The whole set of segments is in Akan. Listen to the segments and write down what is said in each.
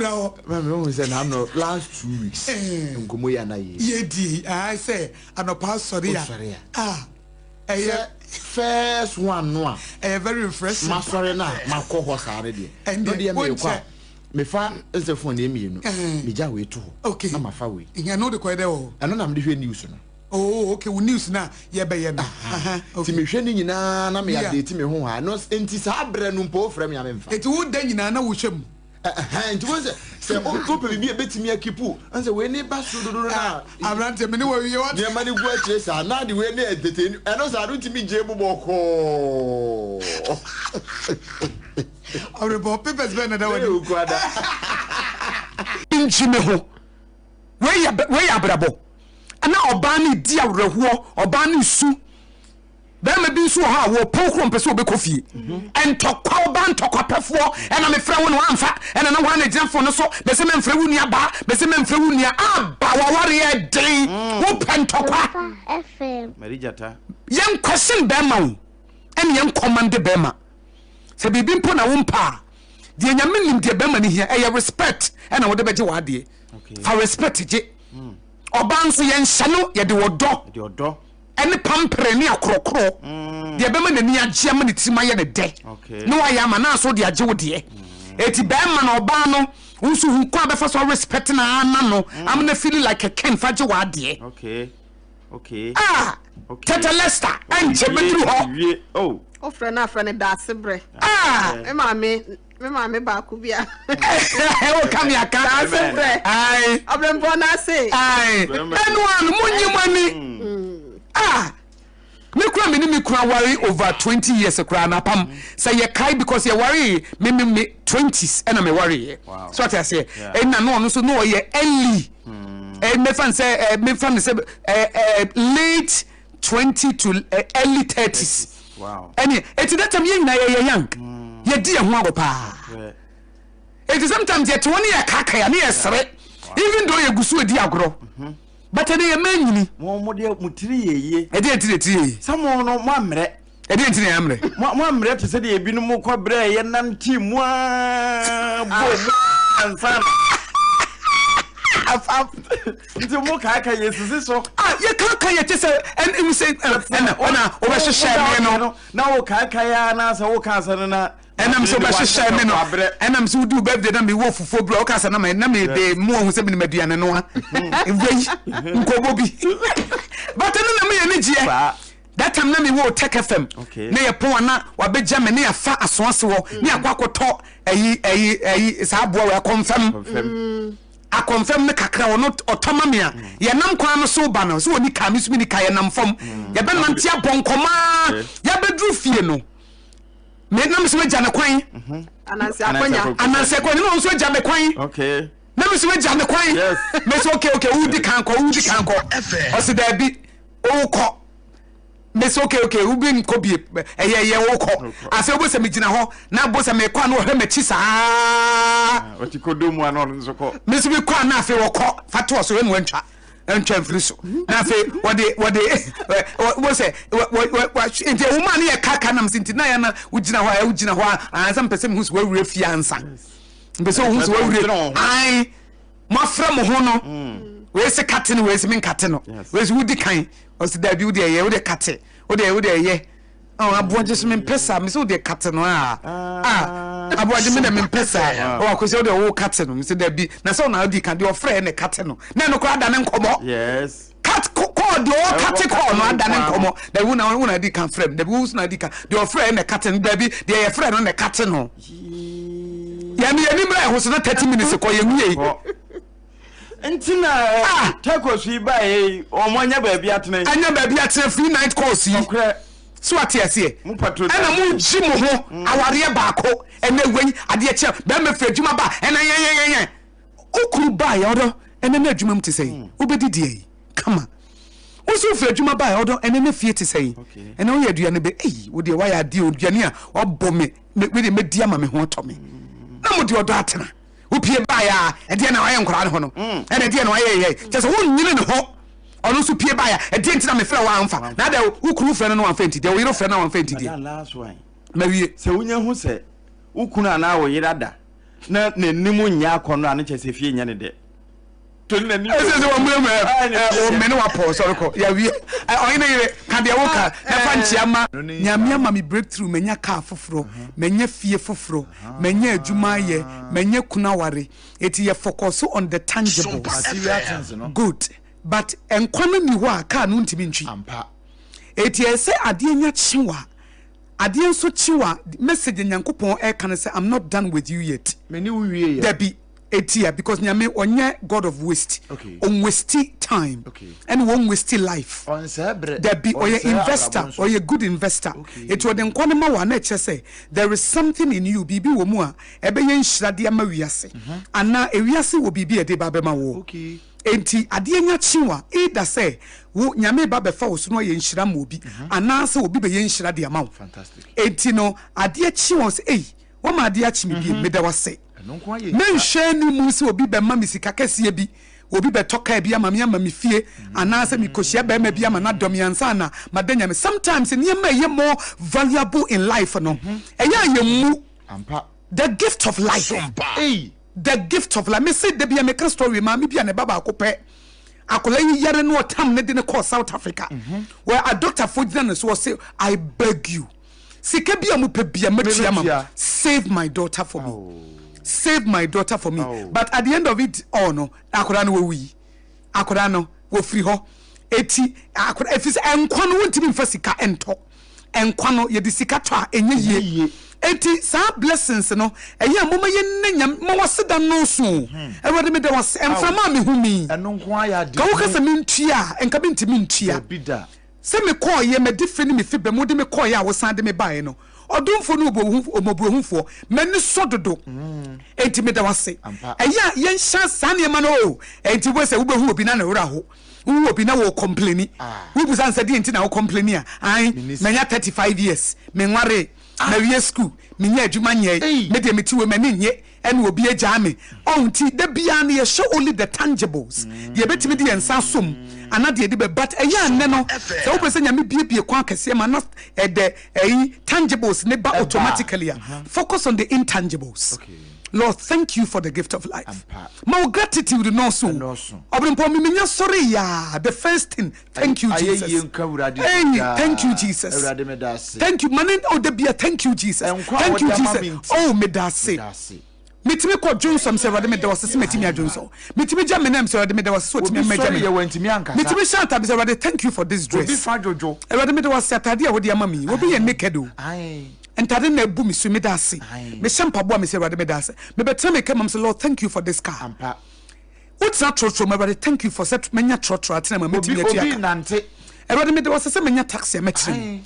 hɔ. Mami ohun sɛ n'ano last 2 weeks nkɔmɔ yi ana yie. Yɛdie ae sɛ anɔpa asɔre a. Wosɔre a. Ah, ɛyɛ sɛ first one no a ɛyɛ very refreshing. Masɔre no a makɔ hɔ saa no deɛ Ɛndeɛ, no deɛ meekɔ wonkyɛ. a mefa nsɛ phone deɛ mmienu megya wei to hɔ na mafa wei. Ɛno wode kɔɛ dɛ wɔ hɔ? Ɛno na mede hwɛ news no. Oh, okay, wo news na yɛbɛyɛ no. Aha, nti okay. Mehwɛ ne nyinaa na me update me ho ha no, nti saa berɛ no mpo wofrɛ me a memfa. Nti woda nyinaa na wohwɛ mu? Ɛhɛn, nti wɔn sɛ wopɛ biribi a ebɛtumi akeep sɛ wei ne ba soro dodo no na Aberanteɛ, me ne wawie wat. Nneɛma no gu akyire saa na de wei ne entertain ɛno saa no ntumi gye mu bɔkɔɔ. Ɔrebɔ papers bɛn na da w'anim? Ɛyɛ okuada. Ngyi me ho. Wei yɛ wei yɛ abrabɔ. Na ɔbaa no di awerɛhoɔ, ɔbaa no su. Bɛrima bi nso wɔ hɔ a wɔpɔn koro mpɛ sɛ ɔbɛkɔ fie. Ntɔkwa, ɔbaa ntɔkwapɛfoɔ, ɛna mefrɛ wo na woamfa, ɛna na woana gyina fon no so, mese memfrɛ wo nua baa, mese memfrɛ wo nua aba, wawareɛ den, wopɛ ntɔkwa. Yɛnkɔsen bɛrima o, ɛne yɛnkɔmande bɛrima. Sɛ biribi mpo na wompɛ a, deɛ Nyame nim deɛ bɛrima no hia, ɛyɛ respect ɛna wode bɛgye w'adeɛ. Fa respect gye. Ɔbaa nso yɛnhyɛ no, yɛde ɔdɔ ɛne pampere ne akorɔkorɔ deɛ ɛbɛma n'ani agye ama ne tirim ayɛ ne dɛ na wayɛ ama na aso de agye wo deɛ. Eti bɛrima na ɔbaa no wo nso hu kwan bɛfa so respect na ana no ama na feel like a king fa gye w'adeɛ. Ah, Tete Lester ɛnkyɛ bɛduru hɔ. Wofrɛ no afrɛ no daase berɛ. Ah. Me maame, me maame baako bi a. Woka me aka. Daase berɛ. Ae. Ɔbrɛmpɔn no ase. Ae. Ɛno ano monyi mo ani. Ah. Me kura me ne me kura ware over 20 years kura na pam sɛ yɛ kae because yɛ ware me 20s ɛna me ware yɛ. So ate aseɛ. Ɛna no ɔno nso no ɔyɛ early. Mefa no sɛ mefa no sɛ late 20 to early 30s. Ɛne eti that time yɛn nyinaa yɛyɛ young. Yɛdi yɛn ho agɔ paa. Eti sometimes yɛte hɔ ne yɛ kaakae ne yɛ sere even though yɛgu so edi agorɔ. But ɛnɛ yɛ mmaa nyini. Mo deɛ mo tiri yɛ yie. Ɛdeɛ nti na etiri yɛ yie? Sɛ mo no mo ammerɛ. Ɛdeɛ nti na yɛ ammerɛ? Mo ammerɛ te sɛ deɛ ebinom kɔ brɛ yɛ nante mu aa bɔ mu ansa na. Nti mo kaaka yɛ sisi so. Ah, yɛ kaaka yɛ te sɛ ɛn sɛ ɛna ɛna wɔbɛhyehyɛ me no. Na wo kaaka yɛ anaasɛ wo kaasa no na. Ɛnam sɛ wobɛhyehyɛ me no, ɛnam sɛ wodi wo birthday na mewɔ fufuo bi a woka sɛ na me na mede mu ahu sɛ menim aduane noa. Wei nkɔmmɔ bi. But ɛno na meyɛ ne gyeɛ. That time na mewɔ Tech FM. Na yɛ pɔn a na wabɛgya me ne yɛafa asoase hɔ ne akɔ akɔtɔ ayi ayi ayi saa aboa wei akɔmfam. Akɔmfam no kakra ɔno ɔtɔ ma me a yɛnam kwan no so ba no sɛ ɔni kaa me nso menni kaa, yɛnam fam. Yɛbɛnante abɔ nkɔmmɔ a yɛabɛduru fie no. Me na me so agya ne kwan. Anansi akonya. Anansi akonya na nso agya me kwan. Okay. Na me so agya ne kwan. Yes. Me so okay, wudi kan kɔ, wudi kan kɔ. Ɔsi daabi, wokɔ. Me so okay, wobi nkɔ bie. Ɛyɛ wokɔ. Afei wo sɛ me gyina hɔ na bo sɛ me kɔ ano ɔhwɛ m'akyi saa. Ɔti kɔ dom ano ɔno nso kɔ. Me so me kɔ ano afei wɔkɔ. Fa to ɔso ɛnu antwa. Ntwa mfiri so na afei wɔde wɔ sɛ wɔ nti ɛwɔ mu a ne yɛ kaka nam si nti na yɛ na wogyina hɔ a wogyina hɔ a ansa mpɛ sɛ mehu sɛ wɔawura fie ansa mpɛ sɛ wohu sɛ wɔawura ae moafrɛ mo ho no wei se kate no, wei se menkate no, wei se wodi kan, ɔsi daabi, wode ɛyɛ, wode kate, wode ɛyɛ. Oh, aboagye so mempɛ saa, mesɛ wode kate no a ah, aboagye me dɛ mempɛ saa. Oh, akɔsi wode wo kate no, mesɛ dabi na sɛ wona wodi ka deɛ ɔfrɛ ne kate no na ɛno koraa ada ne nkɔmmɔ. Kat kɔɔ deɛ ɔkate kɔɔ no ada ne nkɔmmɔ dabi wona wona di kan frɛ m dabi wo so na di kan deɛ ɔfrɛ ne kate no dabi deɛ yɛfrɛ no ne kate no yɛne yɛni mmerɛ ɛho so na 30 minutes kɔ yɛnwie. Nti na Ah! Tacos yi baeɛ yi, wɔn anya baabi atena yi. Anya baabi atena free night course yi. Nokorɛ. So ate aseɛ? Mo patronize. Ɛna mo gyi mo ho awareɛ baako ɛnɛ wei adeɛ kyɛ bɛrima firi adwuma ba ɛna yɛnyɛnyɛnyɛ. Okunu baeɛ ɔdɔ ɛnɛ na adwuma mu te sɛn? Wobɛdi deɛ yi kama. Wo nso wofiri adwuma baeɛ ɔdɔ ɛnɛ na fie te sɛn? Ɛnɛ woyɛ aduane bɛ ei wo deɛ woayɛ adeɛ o aduane a wabɔ me me deɛ mɛdi ama me ho atɔ me. Na mo de ɔdɔ atena. Wopie baeɛ a ɛdeɛ na wayɛ nkwadaa no ho no ɛna ɛdeɛ na wayɛ yɛ kyɛ sɛ wonyini ne ho. Ɔno nso pie baeɛ a ɛdeɛ nti na mefrɛ wo amfa na adɛ wo kunu frɛ no na wamfa nti deɛ wo yere frɛ no na wamfa nti deɛ Madam, last one. Mawie. Sɛ wonya hu sɛ wo kunu anaa wo yere ada. na n'anim nyɛ akɔnnɔ a, ne kyerɛ sɛ fie nyɛ ne dɛ. Ɛsɛ sɛ wɔn mu ɛ wɔn mene wapɔ sɔre kɔ yawie ɔhene yere ka deɛ woka na fa nkyia ma. Nyame ama me breakthrough manya car foforɔ manya fie foforɔ manya adwuma ayɛ manya kunu aware eti yɛ focus on the tangibles good but nkwa no nni hɔ a car no ntumi ntwi eti ɛsɛ adeɛ nya kyewa adeɛ nso kyewa message Nyankopɔn ɛka no sɛ I'm not done with you yet dabi. Etia because Nyame ɔnyɛ God of waste. Okay. Ɔnwasti time. Okay. Ɛna wɔnwasti life. Ɔnsɛe berɛ. Dabi, ɔyɛ Ɔnsɛe investor, abrabɔ nso. ɔyɛ good investor. Okay. Eti ɔde nkwa no ma wo a na ɛkyerɛ sɛ there is something in you, biribi wɔ mu a ɛbɛyɛ nhyira de ama wiase. Anaa ewiase wɔ biribi a ɛde ba bɛma woɔ. Okay. Enti adeɛ nya kye wo a, either sɛ wo, Nyame reba abɛfa wo so na wayɛ nhyira ama obi, anaasɛ obi bɛyɛ nhyira de ama wo. Fantastic. Enti no, adeɛ kye wo a, wo sɛ, ei, Woama adeɛ akye me bio, meda wo ase. Menhwɛ anim sɛ obi bɛma me sika kɛseɛ bi, obi bɛtɔ kaa bi ama me ama me fie, anaasɛ mekɔhyia barima bi ama no adɔ me ansa na mada Nyame. Sometimes nneɛma a ɛyɛ more valuable in life no, ɛyɛ a yɛmmu. The gift of life. The gift of life. Mese da bi a meka story, maame bi a ne ba baako pɛ, akwadaa yi yare no ɔtam ne de no kɔɔ South Africa. Wɔ adɔktafoɔ gyina ne so, ɔse, I beg you. Sika bi a mo pɛ bia mɛtua ma mo. Save my daughter for me. Save my daughter for me. But at the end of it all no, akwadaa no wɔwui. Akwadaa no wɔfiri hɔ. Eti akwadaa efi sɛ nkwa no wontumi nfa sika ntɔ. Nkwa no yɛde sika tɔ a ɛnyɛ yie. Eti saa blessings no ɛyɛ a moma yɛn nna nyame ma waseda nnɔɔso o. Awurade meda wase mframa a mehu mi. Ka woka sɛ mentua a nka mentumi ntua. Sɛ mekɔeɛ, m'adifi ne me fibam, wode me kɔeɛ a wosan de me baeɛ no, ɔdomfoɔ ne ommɔborɔhunufoɔ, m'ani sɔ dodo, enti meda wo ase. Ɛyɛ a yɛnhyɛ saa nneɛma no o, enti wobɛhu sɛ wobɛhu obi na ne werɛ aho, wohu obi na wɔrekɔmpleni, wobisa no sɛ deɛn nti na wokɔmpleni a, ae, manya 35 years, menwaree, mawie sukuu, mennya adwuma nyɛe, me deɛ mete wei m'ani nnye, ɛna obi agyaa me ɔho nti da biara no yɛhyɛ only the tangibles deɛ yɛbɛtumi de yɛn nsa aso mu anaa deɛ yɛde bɛ but ɛyɛ a nnɛ no sɛ wopɛ sɛ Nyame biebie kwan akɛseɛ ma na ɛdɛ ɛyi tangibles ne ba automatically a focus on the intangibles Lord thank you for the gift of life ma wo gratitude nɔɔso ɔbrempɔn me menya sɔre yaa the first thing Thank you Jesus. Hey, thank you Jesus. Thank you. Mane oh da bia thank you Jesus. Thank you Jesus. Oh me da ase. Metumi kɔ dwonsɔm sɛ Awurade meda wase sɛ matumi adwonsɔ. Metumi gya me nam sɛ Awurade meda wase sɛ otumi ama gya me. Metumi hyɛ atade sɛ Awurade thank you for this dress. Awurade meda wase atade a wode ama me. Obi yɛ naked o. Ntade na ebu me so meda ase. Mehyɛ mpaboa me sɛ Awurade meda ase. Mebɛtena me kama sɛ Lord thank you for this car. Wotena trɔtrɔ mu Awurade thank you for sɛ manya trɔtrɔ atena mu a mɛtumi atua ka. Awurade meda wo ase sɛ manya taxi a mɛtena mu.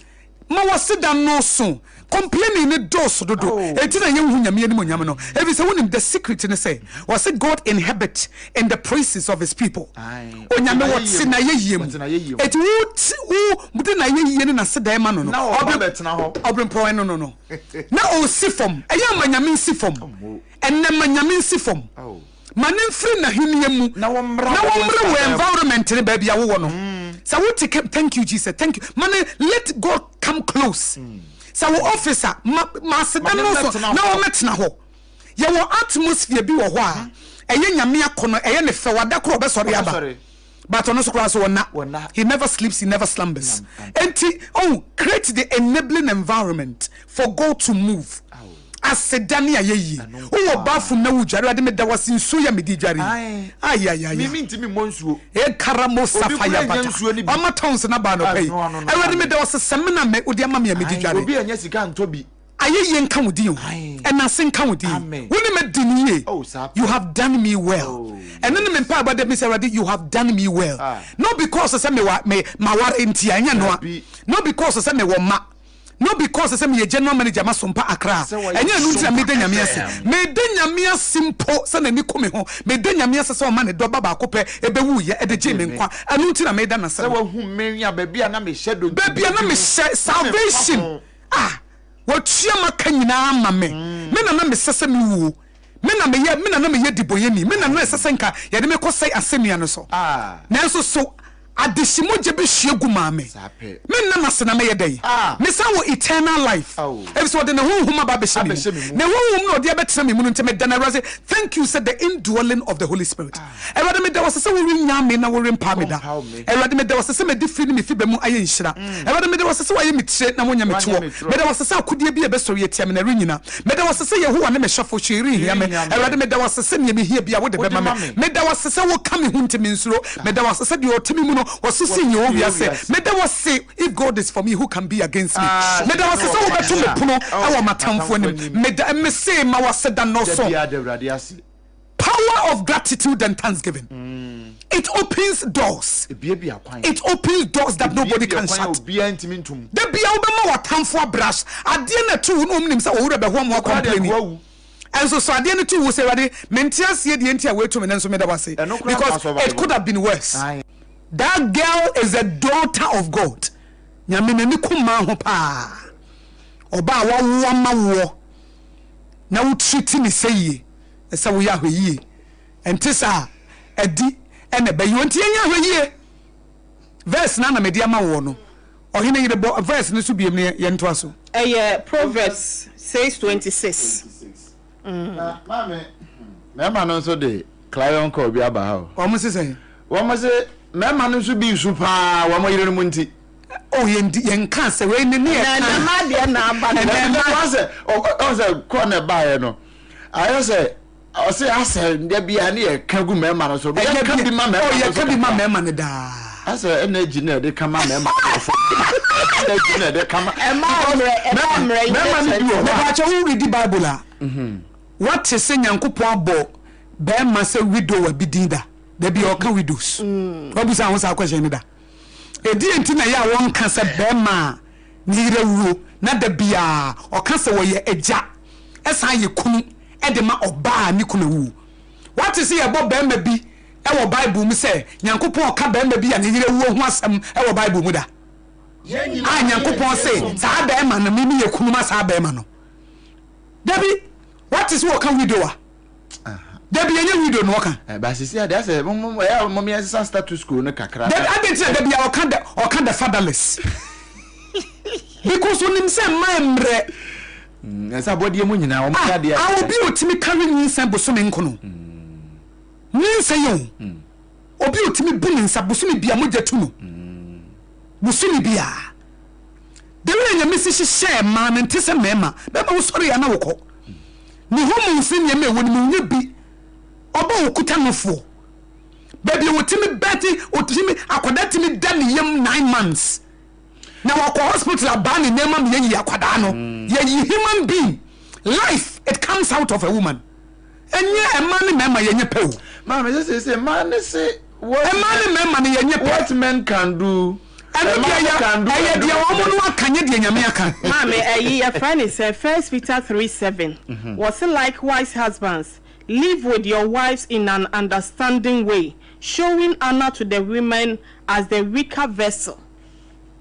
Ma w'aseda nnɔɔso. Complaining no dɔɔso dodo. Enti na yɛnhu Nyame animuonyam no. Efisɛ wonim the secret ne sɛ wɔse God inhabit in the praises of his people. Onyame wɔte n'ayɛyie mu. Enti wo wo de n'ayɛyie ne n'aseda ɛma no no ɔbrempɔn ɛno no no na ɔsi fam. Ɛyɛ a ma Nyame nsi fam. Ɛnnɛ ma Nyame nsi fam. Ma no mfiri n'ahennie mu na wɔmmrɛ wo environment no baabi a wowɔ no. Sɛ wote kɛ thank you Jesus thank you ma no let God come close. Sɛ wo office a ma ma aseda no so na wɔmmɛtena hɔ. Yɛwɔ atmosphere bi wɔ hɔ a ɛyɛ Nyame akɔnɔ ɛyɛ ne fɛ wada koraa ɔbɛsɔre aba. But ɔno nso koraa nso ɔnna. He never sleeps, he never slumbers. Enti oh create the enabling environment for God to move. Aseda ne ayɛyie. Wowɔ bathroom na wodware, Awurade meda wo ase nsuo yi a mede dware yi. Ayayaya. Ekaramo safaya bata. Wama tons no aba anɔpa yi. Awurade meda wo ase samina me wode ama me a mede dware. Ayɛyie nka wo din o, ɛnase nka wo din. Wo ne madi no yie. You have done me well. Ɛno ne me mpaebɔ da bi sɛ Awurade you have done me well. Not because sɛ mewɔ me maware nti a, ɛnyɛ noa. Not because sɛ mewɔ mma. Not because sɛ meyɛ general manager ma Sompa Accra. Ɛnyɛ ɛno nti na meda Nyame ase. Meda Nyame ase mpo sɛ n'ani ku me ho. Meda Nyame ase sɛ ɔma ne dɔ ba baako pɛ ɛbɛwuiɛ ɛde gyee me nkwa. Ɛno nti na meda no ase no. Baabi a na mehyɛ salvation. Ah! Watua m'aka nyinaa ama me. Me na na mesɛ sɛ mewuo. Me na meyɛ, me na na meyɛ debɔnyɛni. Me na na ɛsɛ sɛ nka yɛde me kɔsɛe asɛnnua no so. Nanso so Adehye mogya bi hwie gu maa me. Me nna no ase na mɛyɛ dɛn? Mesan wɔ eternal life. Efisɛ ɔde ne honhom aba abɛhyɛ me mu. Ne honhom na ɔde abɛtena me mu no nti meda no Awurade ase. Thank you sɛ the indwelling of the Holy Spirit. Awurade meda wo ase sɛ worennyaa me na worempa me da. Awurade meda wo ase sɛ m'adifiri ne me fibɛ mu ayɛ nhyira. Awurade meda wo ase sɛ woayɛ me tire na wonyɛ me toɔ. Meda wo ase sɛ akodeɛ bi a ɛbɛsɔre atia me no ɛrennyina. Meda wo ase sɛ Yehowa ne me hwɛfo, hwee renhia me. Awurade, meda wo ase sɛ nea mehia biara wode bɛma me. Meda wo ase sɛ woka me ho nti mensuro. Meda wo ase sɛ deɛ ɔte me mu no, ɔso sen nea ɔwɔ wiase. Meda wo ase, if God is for me, who can be against me? Meda wo ase sɛ wobɛto me pono wɔ m'atamfo anim. Meda, mese, ma w'aseda nnɔɔso. Power of gratitude and thanksgiving. It opens doors. It opens doors that nobody can shut. Da bia wobɛma w'atamfo abrash adeɛ na ɛto wo na wɔn nim sɛ owura bɛhoa mu akɔmpleni. Ɛnso so adeɛ no to wo sɛ Awurade mente aseɛ deɛ nti a woatu me nanso meda wo ase because it could have been worse. That girl is a daughter of God. Nyame n'ani ku mmaa ho paa. Ɔbaa wawo ama woɔ na wo treat ne sɛ yie. Ɛsɛ woyɛ ahwɛyie. Ɛnte saa a, adi na ɛbɛyɛ wo. Enti yɛnyɛ ahwɛyie. Verse no ara na mede ama woɔ no. Ɔhene yere bɔ verse no so biom na yɛntoa so. Ɛyɛ Proverbs 6:26. Na maame, mmarima no nso de clarion call bi aba ha o. Wɔn se sɛn? Wɔn se mmarima no nso bi resu paa wɔn yerenom nti. Oh, yɛn di yɛn ka sɛ wei ne ne yɛ ka. Ɛnɛ mmaa deɛ na aba no. Ɛnɛ mmaa sɛ ɔn sɛ kɔ na ɛbaeɛ no. Ayɛ sɛ ɔse asɛ da bia ne yɛ ka gu mɛma no so. Yɛ ka bi ma mɛma no so. Yɛ ka bi ma mɛma no daa. Asɛ energy na ɛde ka ma mɛma no so. Energy na ɛde ka ma. Ɛma mmerɛ ɛma mmerɛ yi. Mɛma no bi wɔ hɔ. Mɛpa wo redi Bible a. Wate sɛ Nyankopɔn abɔ bɛrima sɛ widower bi din da. Da bi ɔka widows. Wabusa ho saa question no da. Ɛdeɛn nti na ɛyɛ a wɔnka sɛ bɛrima a ne yere awuo na da biara ɔka sɛ ɔyɛ agya san yɛ kunu de ma ɔbaa a ne kunu awuo? Woate sɛ yɛbɔ barima bi wɔ Bible mu sɛ Nyankopɔn ɔka barima bi a ne yere awuo ho asɛm wɔ Bible mu da? A Nyankopɔn se saa barima no, me meyɛ kunu ma saa barima no. Dabi, woate sɛ wɔka widow a? Dabi ɛnyɛ widow na ɔka. Eh, ba sisi ade asɛ mo mo ɛyɛ mo yɛn sisa status quo no kakra. Dabi adi nti na dabi a ɔka the ɔka the fatherless. Because onim sɛ mmaa mmerɛ. Ɛsɛ abɔdeɛ mu nyinaa wɔn yɛ adeɛ. Ah, obi a otumi kari nyinsɛn bosome nkono. Nyinsɛn yɛ o. Obi a otumi bu ne nsa bosome bia mogya tu no. Bosome bia. The way Nyame si hyehyɛɛ mmaa no nte sɛ mmarima. Bɛrima wosɔre a na wokɔ. Ne hormones ne nneɛma a ɛwɔ ne mu nyɛ bi. Ɔba a ɔkuta nofoɔ. Baabi a wɔtumi bɛte, ɔtumi, akwadaa tumi da ne yam 9 months. Na wakɔ hospital abaa ne nneɛma ma yɛyi akwadaa no. Yɛyi human being. Life, it comes out of a woman. Ɛnyɛ mmaa ne mmarima yɛnyɛ pɛ o. Maame sɛ sɛ sɛ mmaa ne se what Mmaa ne mmarima no yɛnyɛ pɛ. What men can do. Ɛno deɛ yɛ ɛyɛ deɛ wɔn no aka nyɛ deɛ Nyame aka. Maame ɛyi yɛfrɛ ne sɛ First Peter 3:7 wɔse, "Likewise, husbands, live with your wives in an understanding way, showing honor to the women as the weaker vessel."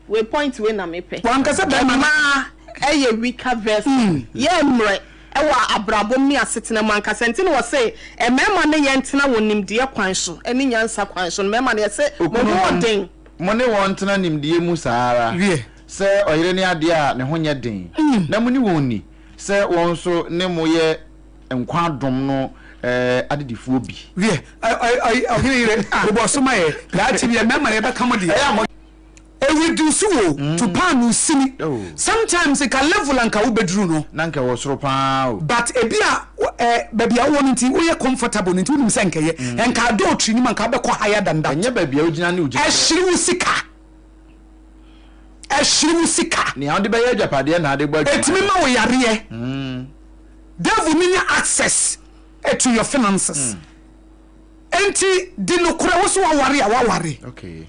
Wei point wei na mepɛ. Wankasa bɛrima no. Mmaa ɛyɛ weaker vessel. Yɛ mmerɛ ɛwɔ abrabɔ mu ne asetena mu ankasa nti na wɔse mmarima ne yɛn tena wɔ nimdeɛ kwan so ɛne nyansa kwan so no. Mmarima no yɛse mo ho ɔden. Mo ne wɔn ntena nimdeɛ mu saa ara, Wiɛ. sɛ ɔyere ne adeɛ a ne ho nyɛ den, na mo ne wɔn nni, sɛ wɔn nso ne mo yɛ nkwa adom no adedifoɔ bi. Wiɛ, ɛ ɛ ɛ ɔhene yere, bobɔ so ma yɛ, daakye bi mmarima yɛbɛka mo deɛ. Ɛreduce wo to paanoo sini. Sometimes nka level a nka wobɛduru no. Na nka ɛwɔ soro paa o. But ebi a eh, baabi a wowɔ no nti woyɛ comfortable no nti wonim sɛ nkɛyɛ. Nka adultery no mu anka wobɛkɔ higher than that. Ɛnyɛ baabi a wogyina ne wo gyina. Ɛhyere wo sika. Ɛhyere wo sika. Nea wode bɛyɛ agyapadeɛ na ade bɔ adwuma. Ɛtumi ma wo yareɛ. Devil no nya access to your finances. Enti di nokorɛ, wo so waware a waware. Okay.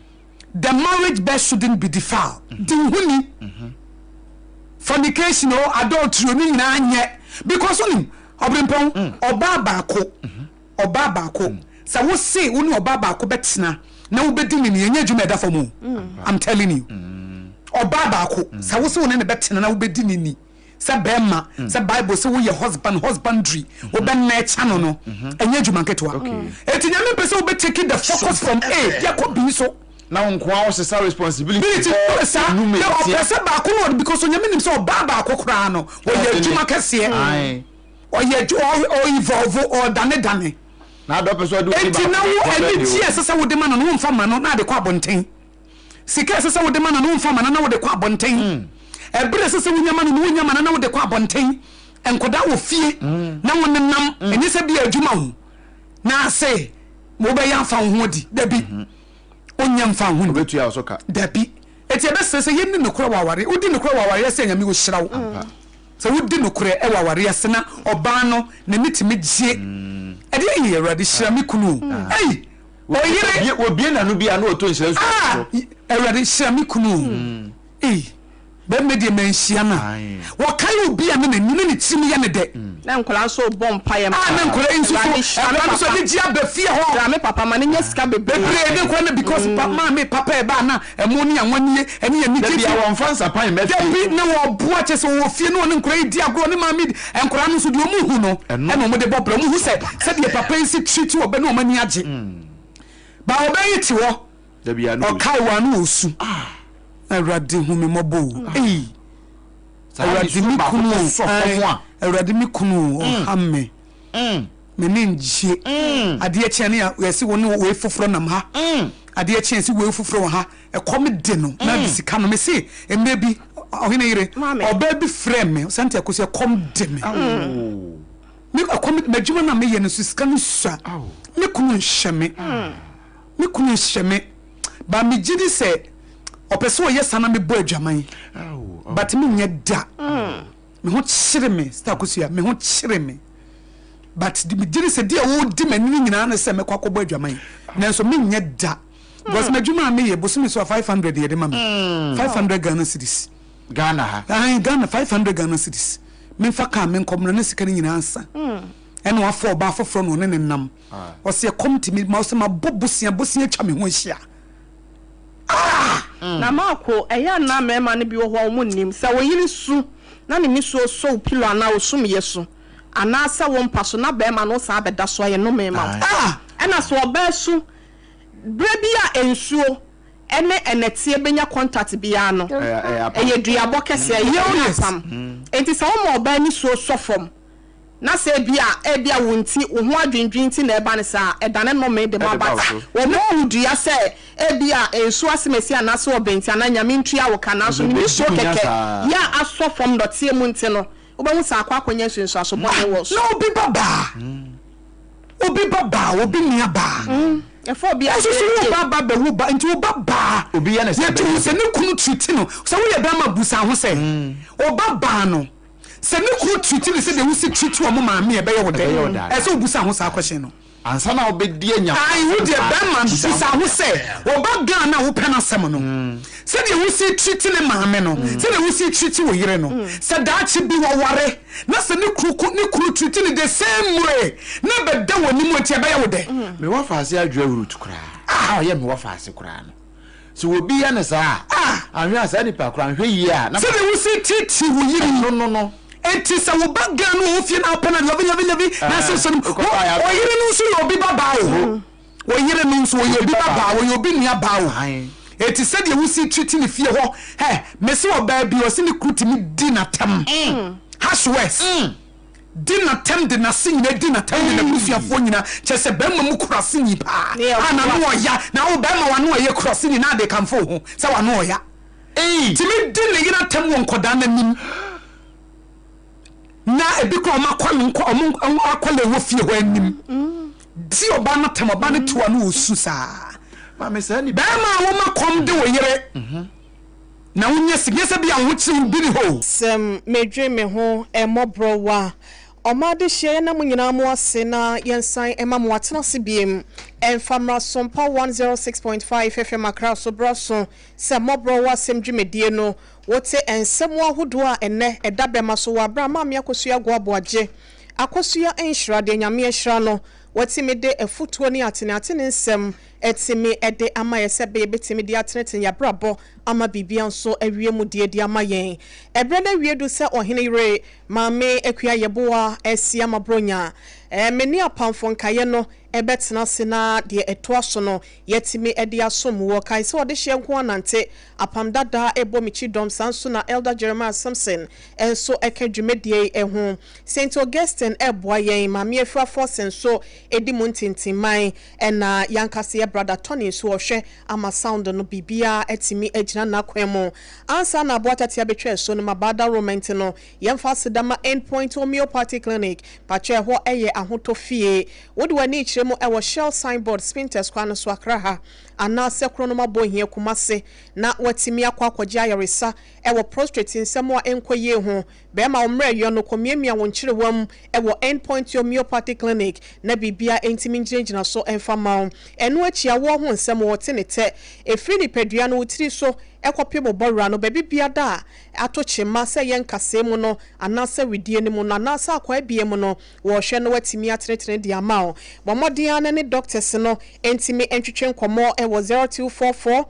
The marriage bed shouldn't be defiled. Di wo ho ni. Fornication o, adultery o, ne nyinaa nyɛ. Because wonim, ɔbrempɔn, ɔbaa baako, ɔbaa baako, sɛ wo se wo ne ɔbaa baako bɛtena na wobɛdi ne ni, ɛnyɛ adwuma ɛda fam o. I'm telling you. Ɔbaa baako, sɛ wo se wo ne ne bɛtena na wobɛdi ne ni, sɛ bɛrima, sɛ Bible sɛ woyɛ husband, husbandry, wobɛnɛkya no, ɛnyɛ adwuma nketewa. Enti Nyame mpɛ sɛ wobɛtake the focus from A de akɔ B so. Na wo nkoa wo sesa responsibility Bility bɛyɛ saa enum na esia. ɔpɛ sɛ baako no ɔde because Onyame nim sɛ ɔbaa baako koraa no ɔyɛ adwuma kɛseɛ. Ae. Ɔyɛ adwu ɔ ɔ evolve ɔdane dane. Na adɔ pɛ sɛ ɔde obi Enti na baako wo kɔ bɛde anigyeɛ o. a ɛsɛ sɛ wode ma no no womfa ma no na ade kɔ abɔnten. Sika a ɛsɛ sɛ wode ma no no womfa ma no na wode kɔ abɔnten. Ɛberɛ a ɛsɛ sɛ wonya ma no no wonnya ma no na wode kɔ abɔnten. Nkwadaa wɔ fie na wonenam ɛnyɛ sɛ bia adwuma o na ase wobɛyɛ afa wo ho adi. Dabi. Wonyɛ mfa wo ho nni. Obetua wo so ka. Dabi. Enti ɛbɛsrɛ sɛ yɛnni nokorɛ wɔ awareɛ. Wodi nokorɛ wɔ awareɛ ase a Nyame ɔhyira wo. Sɛ wodi nokorɛ wɔ awareɛ ase na ɔbaa no n'ani tumi gye. Ɛdeɛ ei Awurade hyira me kunu o. Ei ɔyere. Wɔbie n'ano bi a na ɔtɔ nhyira nsuo Ah so. Awurade hyira me kunu o. Ei bɛrima deɛ manhyia no a. Wɔkae obi a na n'ani na ne tirim yɛ no dɛ. Na nkwadaa nso rebɔ mpaeɛ ma Ah na nkwadaa yi nso so Awurade hyira me nkwadaa no nso papa. anigye aba fie hɔ. Hyira me papa ma no nya sika bebree. Bebree ne nkwadaa no because pa maame papa ɛba a na ɛmo ne anwa nie ɛne anigye Dabi a ti. wɔmfa nsapan mma fie. Dabi na wɔboa kyɛ sɛ wɔwɔ fie na wɔne nkwadaa yi di agorɔ ne maame di nkwadaa no nso deɛ wɔn hu no Ɛno. ɛna wɔn de bɔ bra wɔn hu sɛ sɛdeɛ papa yi si treat ɔbɛ na wɔn ani agye. Ba ɔbɛ yi te hɔ Dabi a na ɔsu. ɔkae wɔ ano ɔsu. Awurade hu me mmɔbɔ o. Ei. Saa Awurade nisuo me baako kunu pɛ o, sɔ fam ae, a. Awurade me kunu o, ɔha me. M'ani ngye. Adeɛ kye a ne yɛse wo ne wei foforɔ nam ha. Adeɛ kye a yɛse wei foforɔ wɔ ha. Ɛkɔm de no na de sika no. Mese mmerɛ bi, ɔhene yere, ɔbaa bi frɛɛ me, Sante Akosua, ɛkɔm de me. Me ɛkɔm, m'adwuma no a meyɛ no so sika no sua. Me kunu nhyɛ me. Me kunu nhyɛ me. But megye di sɛ ɔpɛ sɛ ɔyɛ saa na mebɔ adwaman. But menyɛ da. Me ho kyere me, Star Akosua, me ho kyere me. But megye di sɛ di a ɔredi m'ani no nyinaa ne sɛ mɛkɔ akɔbɔ adwaman. Nanso menyɛ da. Because m'adwuma a meyɛ, bosome so a 500 yɛde ma me. 500 Ghana cedis. Ghana ha? Ae, Ghana, 500 Ghana cedis. Memfa car menkɔ mmra na sika no nyinaa asa. Ɛna wafa ɔbaa foforɔ na ɔne no nam. Ɔse ɛkɔm te me ma ɔse mabɔ bosea, bosea atwa me ho ahyia. Ah! Na Marko, ɛyɛ a na mmarima no bi wɔ hɔ a wɔnnim. Sɛ wo yere su na ne nisuo sɔ wo pillow anaa wo sumiiɛ so, anaasɛ wo mpa so na barima no san bɛda so a, ɛyɛ nnome ma wo. Ah! Ɛna sɛ ɔbaa su berɛ bi a nsuo ne ɛnɛteɛ bɛnya contact biara no, ɛyɛ duabɔ kɛseɛ, ɛyɛ apam. Enti sɛ woma ɔbaa nisuo sɔ fam na sɛ ebia ebia wo nti, wo ho adwendwen nti na ɛba no saa a, ɛdane nnome de ma Ɛde ba wo but so. wɔmmɔ wo dua sɛ ebia nsuo asemasi anaasɛ ɔbɛ nti anaa Nyame ntua wo ka nanso Nso ne ɛbɛdi nisuo wo nya kɛkɛ saa. yɛ a asɔ fam dɔteɛ mu nti no, wobɛhu sɛ akɔ akɔnya nsunsuanso bɔne wɔ so. Na obi ba baa, obi ba baa, obi nua baa. Ɛfa obi Wo nso so adwene wo ba ba bɛwo ba, nti wo ba baa, Obi yɛ ne sɛ yɛto hu bɛyɛ. sɛ ne kunu treat no, sɛ woyɛ bɛrima busa ho sɛ, wo ba baa no, Sɛ ne kunu treat no sɛdeɛ wosi treat wɔn maame a, ɛbɛyɛ wo dɛ? Ɛbɛyɛ wo dɛ. Ɛsɛ sɛ wobusa ho saa question no. Ansa na wobɛdi anya Ae, wo deɛ saa bɛrima no, bisa bisa ho. ho sɛ, wo ba girl no a wopɛ n'asɛm no, sɛdeɛ wosi treat ne maame no, sɛdeɛ wosi treat wo yere no, sɛ daakye bi wɔware na sɛ ne kunu ko ne kunu treat no the same way na ɛbɛda w'anim a, nti ɛbɛyɛ wo dɛ? Me wɔfaase adwoa root koraa a ɔyɛ me wɔfaase koraa no. Sɛ obi yɛ no saa a, anhwɛ a saa nipa koro anhwɛ yie a na. Sɛdeɛ wosi teetee wo yere yi. Ɛno no no. Enti sɛ wo ba girl no wɔ wo fie na wopɛ no lovey lovey lovey na asɛ sɛ no, wo yere no nso yɛ obi ba baa o. Wo yere no nso ɔyɛ obi ba baa, ɔyɛ obi nua baa o. Enti sɛdeɛ wosi treat ne fie hɔ, hɛ, mese ɔbaa bi ɔse ne kunu tumi di n'atɛm. Harsh words. Di n'atɛm de n'ase nyinaa di n'atɛm de n'abusuafoɔ nyinaa kyerɛ sɛ bɛrima mu kuraseni paa a n'ano ɔya na wo bɛrima w'ano ɔyɛ kuraseni na ade kamfo wo ho sɛ w'ano ɔya tumi di ne yere atɛm wɔ nkɔdaa n'anim na ebi kora ɔmo akɔ nkɔ ɔmo akɔla ɛwɔ fie hɔ anim di ɔbaa no atɛm ɔbaa no to ano ɔsu saa bɛrima a woma kɔm de wo yere Na wo nyɛ nyɛ sɛ bia wo ho kyere wo bi ni hɔ o. Sɛm medwen me ho mmɔborɔ wa ɔma adehyeɛ yɛna mo nyinaa mo ase na yɛnsan mma mo atena ase biem ɛmfa mmra Sompa 106.5 FM Accra so bra so sɛ mmɔborɔ wa asɛm dwumadie no wote nsɛm ahodoɔ a ɛnɛ ɛda bɛma so wɔ aberɛ a Maame Akosua Agoaboagye Akosua nhyira deɛ Nyame ahyira no watumi de afutuo ne ateneatene nsɛm. atumi de ama yɛ sɛ ɛbɛyɛ yɛbɛtumi de atenetene yɛn abrabɔ ama biribiara nso awie mu deɛ de ama yɛn. Ɛberɛ no awie du sɛ ɔhene yere Maame Akua Yeboah asi ama Buronya. Me ne apamfo nkaeɛ no bɛtena ase na deɛ ɛtoa so no yɛatumi de asom woɔ. Kae sɛ ɔdehyeɛ nko ara nante apam dada bɔ me kyidɔm saa nso na Elder Jeremiah Simpson nso ka dwumadie yi ho. Saint Augustine reboa yɛn, Maame Afua Forson nso di mu ntintimman ɛna yɛankasa yɛ Brother Tony nso ɔhwɛ ama sound no biribiara atumi agyina n'akwan mu. Ansa na aboa tatea bɛtwa asuo no ma Bada Roma nti no, yɛmfa aseda ma End Point Homeopathy Clinic. Pakyɛ ɛhɔ yɛ ahotɔ fie. Wode w'ani rekyerɛ mu wɔ Shell signboard, Spintex kwan no so, Accra ha, anaasɛ Kronom Abohia, Kumasi, na woatumi akɔ akɔgye ayaresa wɔ prostrate nsɛm a ɛnkɔ yie ho. Bɛrima wo mmerɛ yɔ no kɔmiamia wo nkyerewa mu wɔ End Point Homeopathy Clinic na biribiara ntumi ngyinagyina so mfa mma wo. Ɛno akyi awoɔ ho nsɛm wɔte ne tɛ. Ɛfiri nipadua no wo tiri so kɔpem wo bɔwera no baabi biada a ato kyema sɛ ɛyɛ nkasɛɛ mu no anaasɛ wedeɛ no mu no anaasɛ akwaa biara mu no wɔrehwɛ na wɔatumi atenetene de ama wo. Bɔ mmɔden ara na ne doctors no ntumi ntwetwe nkɔmmɔ wɔ 0244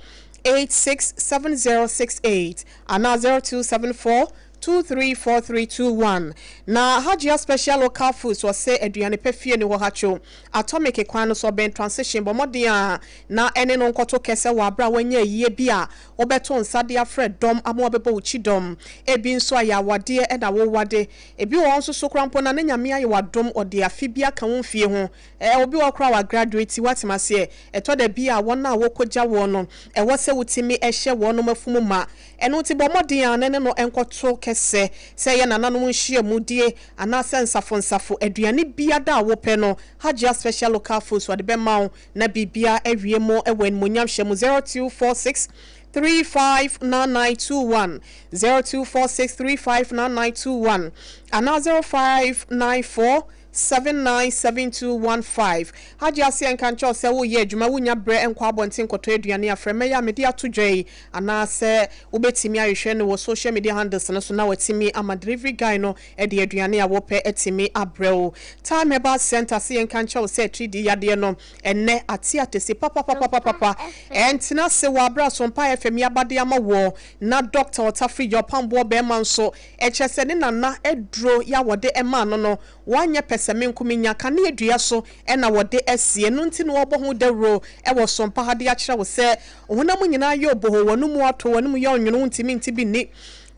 86 7068 anaa 0274 234321. Na Hajia Special Local Foods ɔsɛ aduane pa fie ne hɔ Hatcho Atomic kwan no so ɔbɛn Transition bɔ mmɔden a na ɛne no nkɔto kɛsɛ wɔ aberɛ a wanya ayie bi a wobɛto nsa de afrɛ dɔm ama wabɛbɔ wo kyidɔm. Ebi nso ayɛ awadeɛ na wowade. Ebi wɔ hɔ nso so koraa mpo na ne Nyame ayɛ wo adom ɔde afe bi aka wo mfie ho. Ɛɛ obi wɔ hɔ koraa a wa graduate woatem aseɛ. Ɛtɔ da bi a wɔn a wɔkɔgya woɔ no ɛwɔ sɛ wotumi hyɛ wɔnom afumu ma. Ɛno nti bɔ mmɔden ara na ne no nkɔto kɛsɛ, sɛ ɛyɛ nananom nhyiamudie anaasɛ nsafo nsafo aduane biada a wopɛ no, Hajia Special Local Foods wɔde bɛma wo na biribiara awie mu wɔ animuonyam hyɛ mu 0246 359921, 0246 359921 anaa 0594 797215 Hajji aseɛ nka nkyerɛ wo sɛ woreyɛ adwuma wonnya berɛ nkɔ abɔnten nkɔtɔ aduane a, frɛ mɛyɛ a mede ato dwa yi anaasɛ wobɛtumi ahwehwɛ no wɔ social media handles no so na watumi ama delivery guy no de aduane a wopɛ atumi abrɛ wo. Time Herbal Centre se yɛnka nkyerɛ wo sɛ atiridii yadeɛ no ɛnnɛ ate atese papapapapapa. Ɛntena ase wɔ aberɛ a Sompa FM yi aba de ama woɔ na Doctor Ɔtafiri Gyɔpamboɔ barima nso ɛkyerɛ sɛ ne nana aduro yi a wɔde maa no no Wɔanyɛ pɛsɛmenkominya, kaneadua so na wɔde asi. Ɛno nti na wɔbɔ ho dawuro wɔ sompa ha de akyerɛ wo sɛ, honam nyinaa yɛ oboho, w'anomu ato, w'anomu yɛ ɔnwono, wontumi nte bi nni.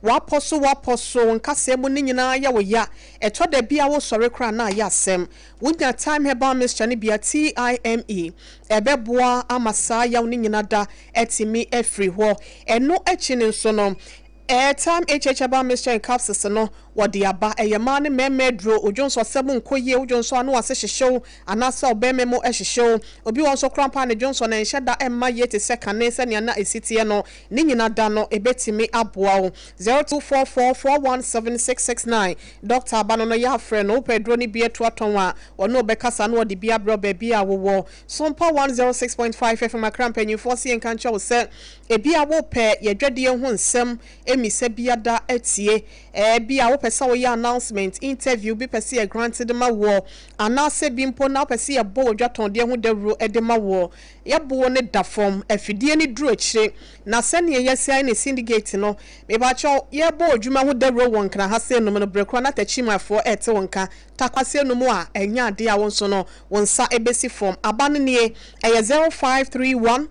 W'apɔ so, w'apɔ so, wo nkasɛɛ mu ne nyinaa yɛ wo ya. Ɛtɔ da bi a wosɔre koraa na ayɛ asɛm. Wonya Thyme Herbal Mixture no bi a, TIME, ɛbɛboa ama saa yaw no nyina da atumi afiri hɔ. Ɛno akyi no nso no, Airtime HH Herbal Mixture in Capsules no, wɔde aba. Ɛyɛ mmaa ne mmarima aduro. Wo dwonsɔsɛm nkɔ yie, wo dwonsɔ ano ase hyehye wo anaasɛ wo barima mu hyehye wo. Obi wɔ hɔ nso koraa mpo a ne dwonsɔ no ɛnhyɛ da mma yie te sɛ kane sɛnea na ɛsi teɛ no. Ne nyina da no, ɛbɛtumi aboa wo. 0244 417 669 Dɔkta aba no no yɛ afrɛ no. Wopɛ aduro no bi atu atɔn a, ɔne wo bɛkasa na ɔde bi abrɛ wo baabi a wowɔ. Sompa 106.5 FM Accra mpanyinfoɔ se yɛnka nkyerɛ wo sɛ ebia wopɛ yɛn dwadie ho nsɛm mmisa biada atie, ebia wopɛ sɛ woyɛ announcement, interview bi pɛ sɛ yɛ grant de ma woɔ, anaasɛ bi mpo na wopɛ sɛ yɛbɔ wo dwatɔndeɛ ho dawuro de ma woɔ. Yɛboɔ no da fam, afidie no duru akyire, na sɛdeɛ yɛasi ayɛ no syndicate no, mepakyɛw, yɛrebɔ odwuma ho dawuro wɔ Nkran ha sei nom no, berɛ korɔ na Takyimanfoɔ rete wo nka, Takwase nom a, ɛnyɛ adeɛ a wo nso no, wo nsa bɛsi fam. Aba no nie, ɛyɛ 0531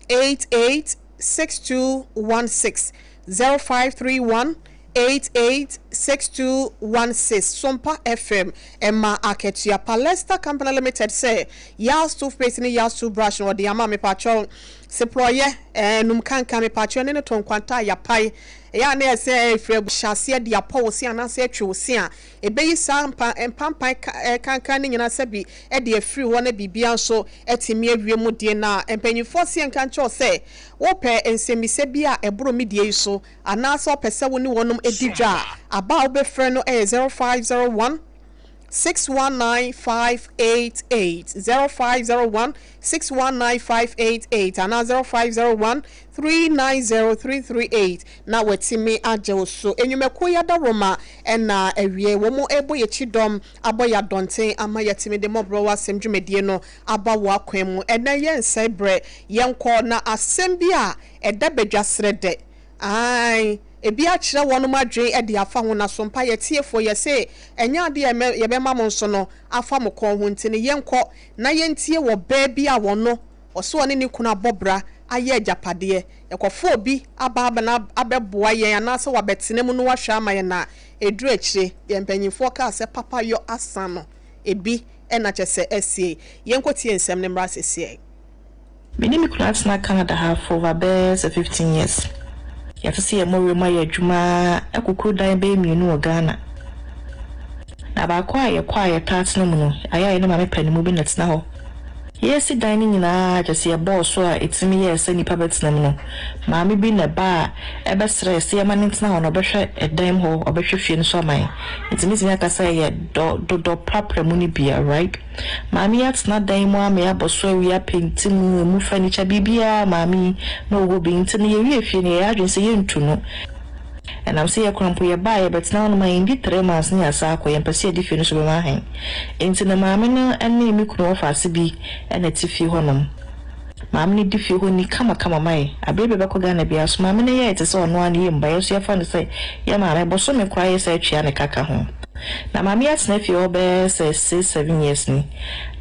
88 6216, 0531 88 6216. Sompa FM, ɛma akatua pa. Lester Company Limited sɛ, Yas toothpaste ne Yas toothbrush no wɔde ama me, mepakyɛw. Seprɔyɛ, ɛɛ, num kankan, mepakyɛw, ne ne to nkwanta a yɛapae. Ɛyɛ a na ɛsɛ ɛfiri abu hyɛ aseɛ de apɔ wo se anaasɛ atwi wo se a, Ebeyi saa mpa mpampan ka kankan no nyinaa sɛbi de afiri hɔ na biribiara nso atumi awie mu deɛ. Na mpanyinfoɔ se yɛnka nkyerɛ wo sɛ wopɛ nsɛmmisa bi a ɛboro me deɛ yi so anaasɛ wopɛ sɛ wo ne wɔnom di dwa a, aba a wobɛfrɛ no yɛ 0501. 619 588, 0501 619 588 anaa 0501 390 338 na watumi agye wo so. Nnwumakuo yi adaworoma na awiei wɔn rebɔ yɛn kyidɔm abɔ yɛn adɔnten ama yɛatumi de mmɔborɔwa asɛm dwumadie no aba wo akwan mu. Ɛnnɛ yɛnsɛe berɛ, yɛnkɔ na asɛm bi a ɛda badwa serɛ dɛ. Aane, ebi akyerɛ wɔnom adwene de afa ho, na so mpa yɛ tiefoɔ yɛse ɛnyɛ adeɛ a yɛbɛma mo nso no afa mo kɔn ho nti no yɛnkɔ na yɛntie wɔ baa bi a wɔno ɔse ɔne ne kunu abɔ bra ayɛ agyapadeɛ yɛkɔfa obi aba abɛna abɛboa yɛn anaasɛ wabɛtena mu na wahwɛ ama yɛn na ɛduru akyire deɛ mpanyinfoɔ kaa sɛ papa yɔ asa no ebi na kyɛsɛ asie yɛnkɔ tie nsɛm no mmra sesiɛ. Me ne me kunu atena Canada ha for over bɛyɛ sɛ 15 years. Yɛate sɛ yɛmmɔ werɛ mu ayɛ adwuma akukuru dan bɛyɛ mmienu wɔ Ghana. Na baako a yɛkɔ a yɛtaa tena mu no, ayɛ a yɛne maame panin bi na ɛtena hɔ. Yɛresi dan no nyinaa kyerɛ sɛ yɛbɔɔ so a ɛtumi yɛɛ sɛ nnipa bɛtena mu no, maame bi na ɛbaa ɛbɛsrɛɛ sɛ yɛma no ntena hɔ na ɔbɛhwɛ dan mu hɔ, ɔbɛhwɛ fie no so ama yɛn. Nti mɛtumi aka sɛ ɛyɛ dɔ dodɔ prapra mu no bia, right? Maame yi atena dan mu ara ma yɛabɔ so awie apenti mu, emu furniture, biribiara maame yi na ɔwɔ hɔ bi. Nti no yɛwiee fie no yɛyɛɛ adwene sɛ yɛntu no. Ɛnam sɛ yɛkora mpo yɛbaa a yɛbɛtena hɔnom a yɛndi 3 months na yɛasan akɔ, yɛmpɛ sɛ yɛde fie no so bɛma ahen. Nti no maame no ne me kunu wɔfaase bi na ɛte fie hɔnom. Maame no di fie hɔ ni kamakama ma yɛn. Bere bi a yɛbɛkɔ Ghana biara nso maame no yɛɛ te sɛ ɔno ara ne yam ba, yɛn nso yɛfa no sɛ yɛn maame. Bosome koraa yɛsan tua ne ka ka ho. Na maame yi atena fie hɔ bɛyɛ sɛ 6, 7 years ni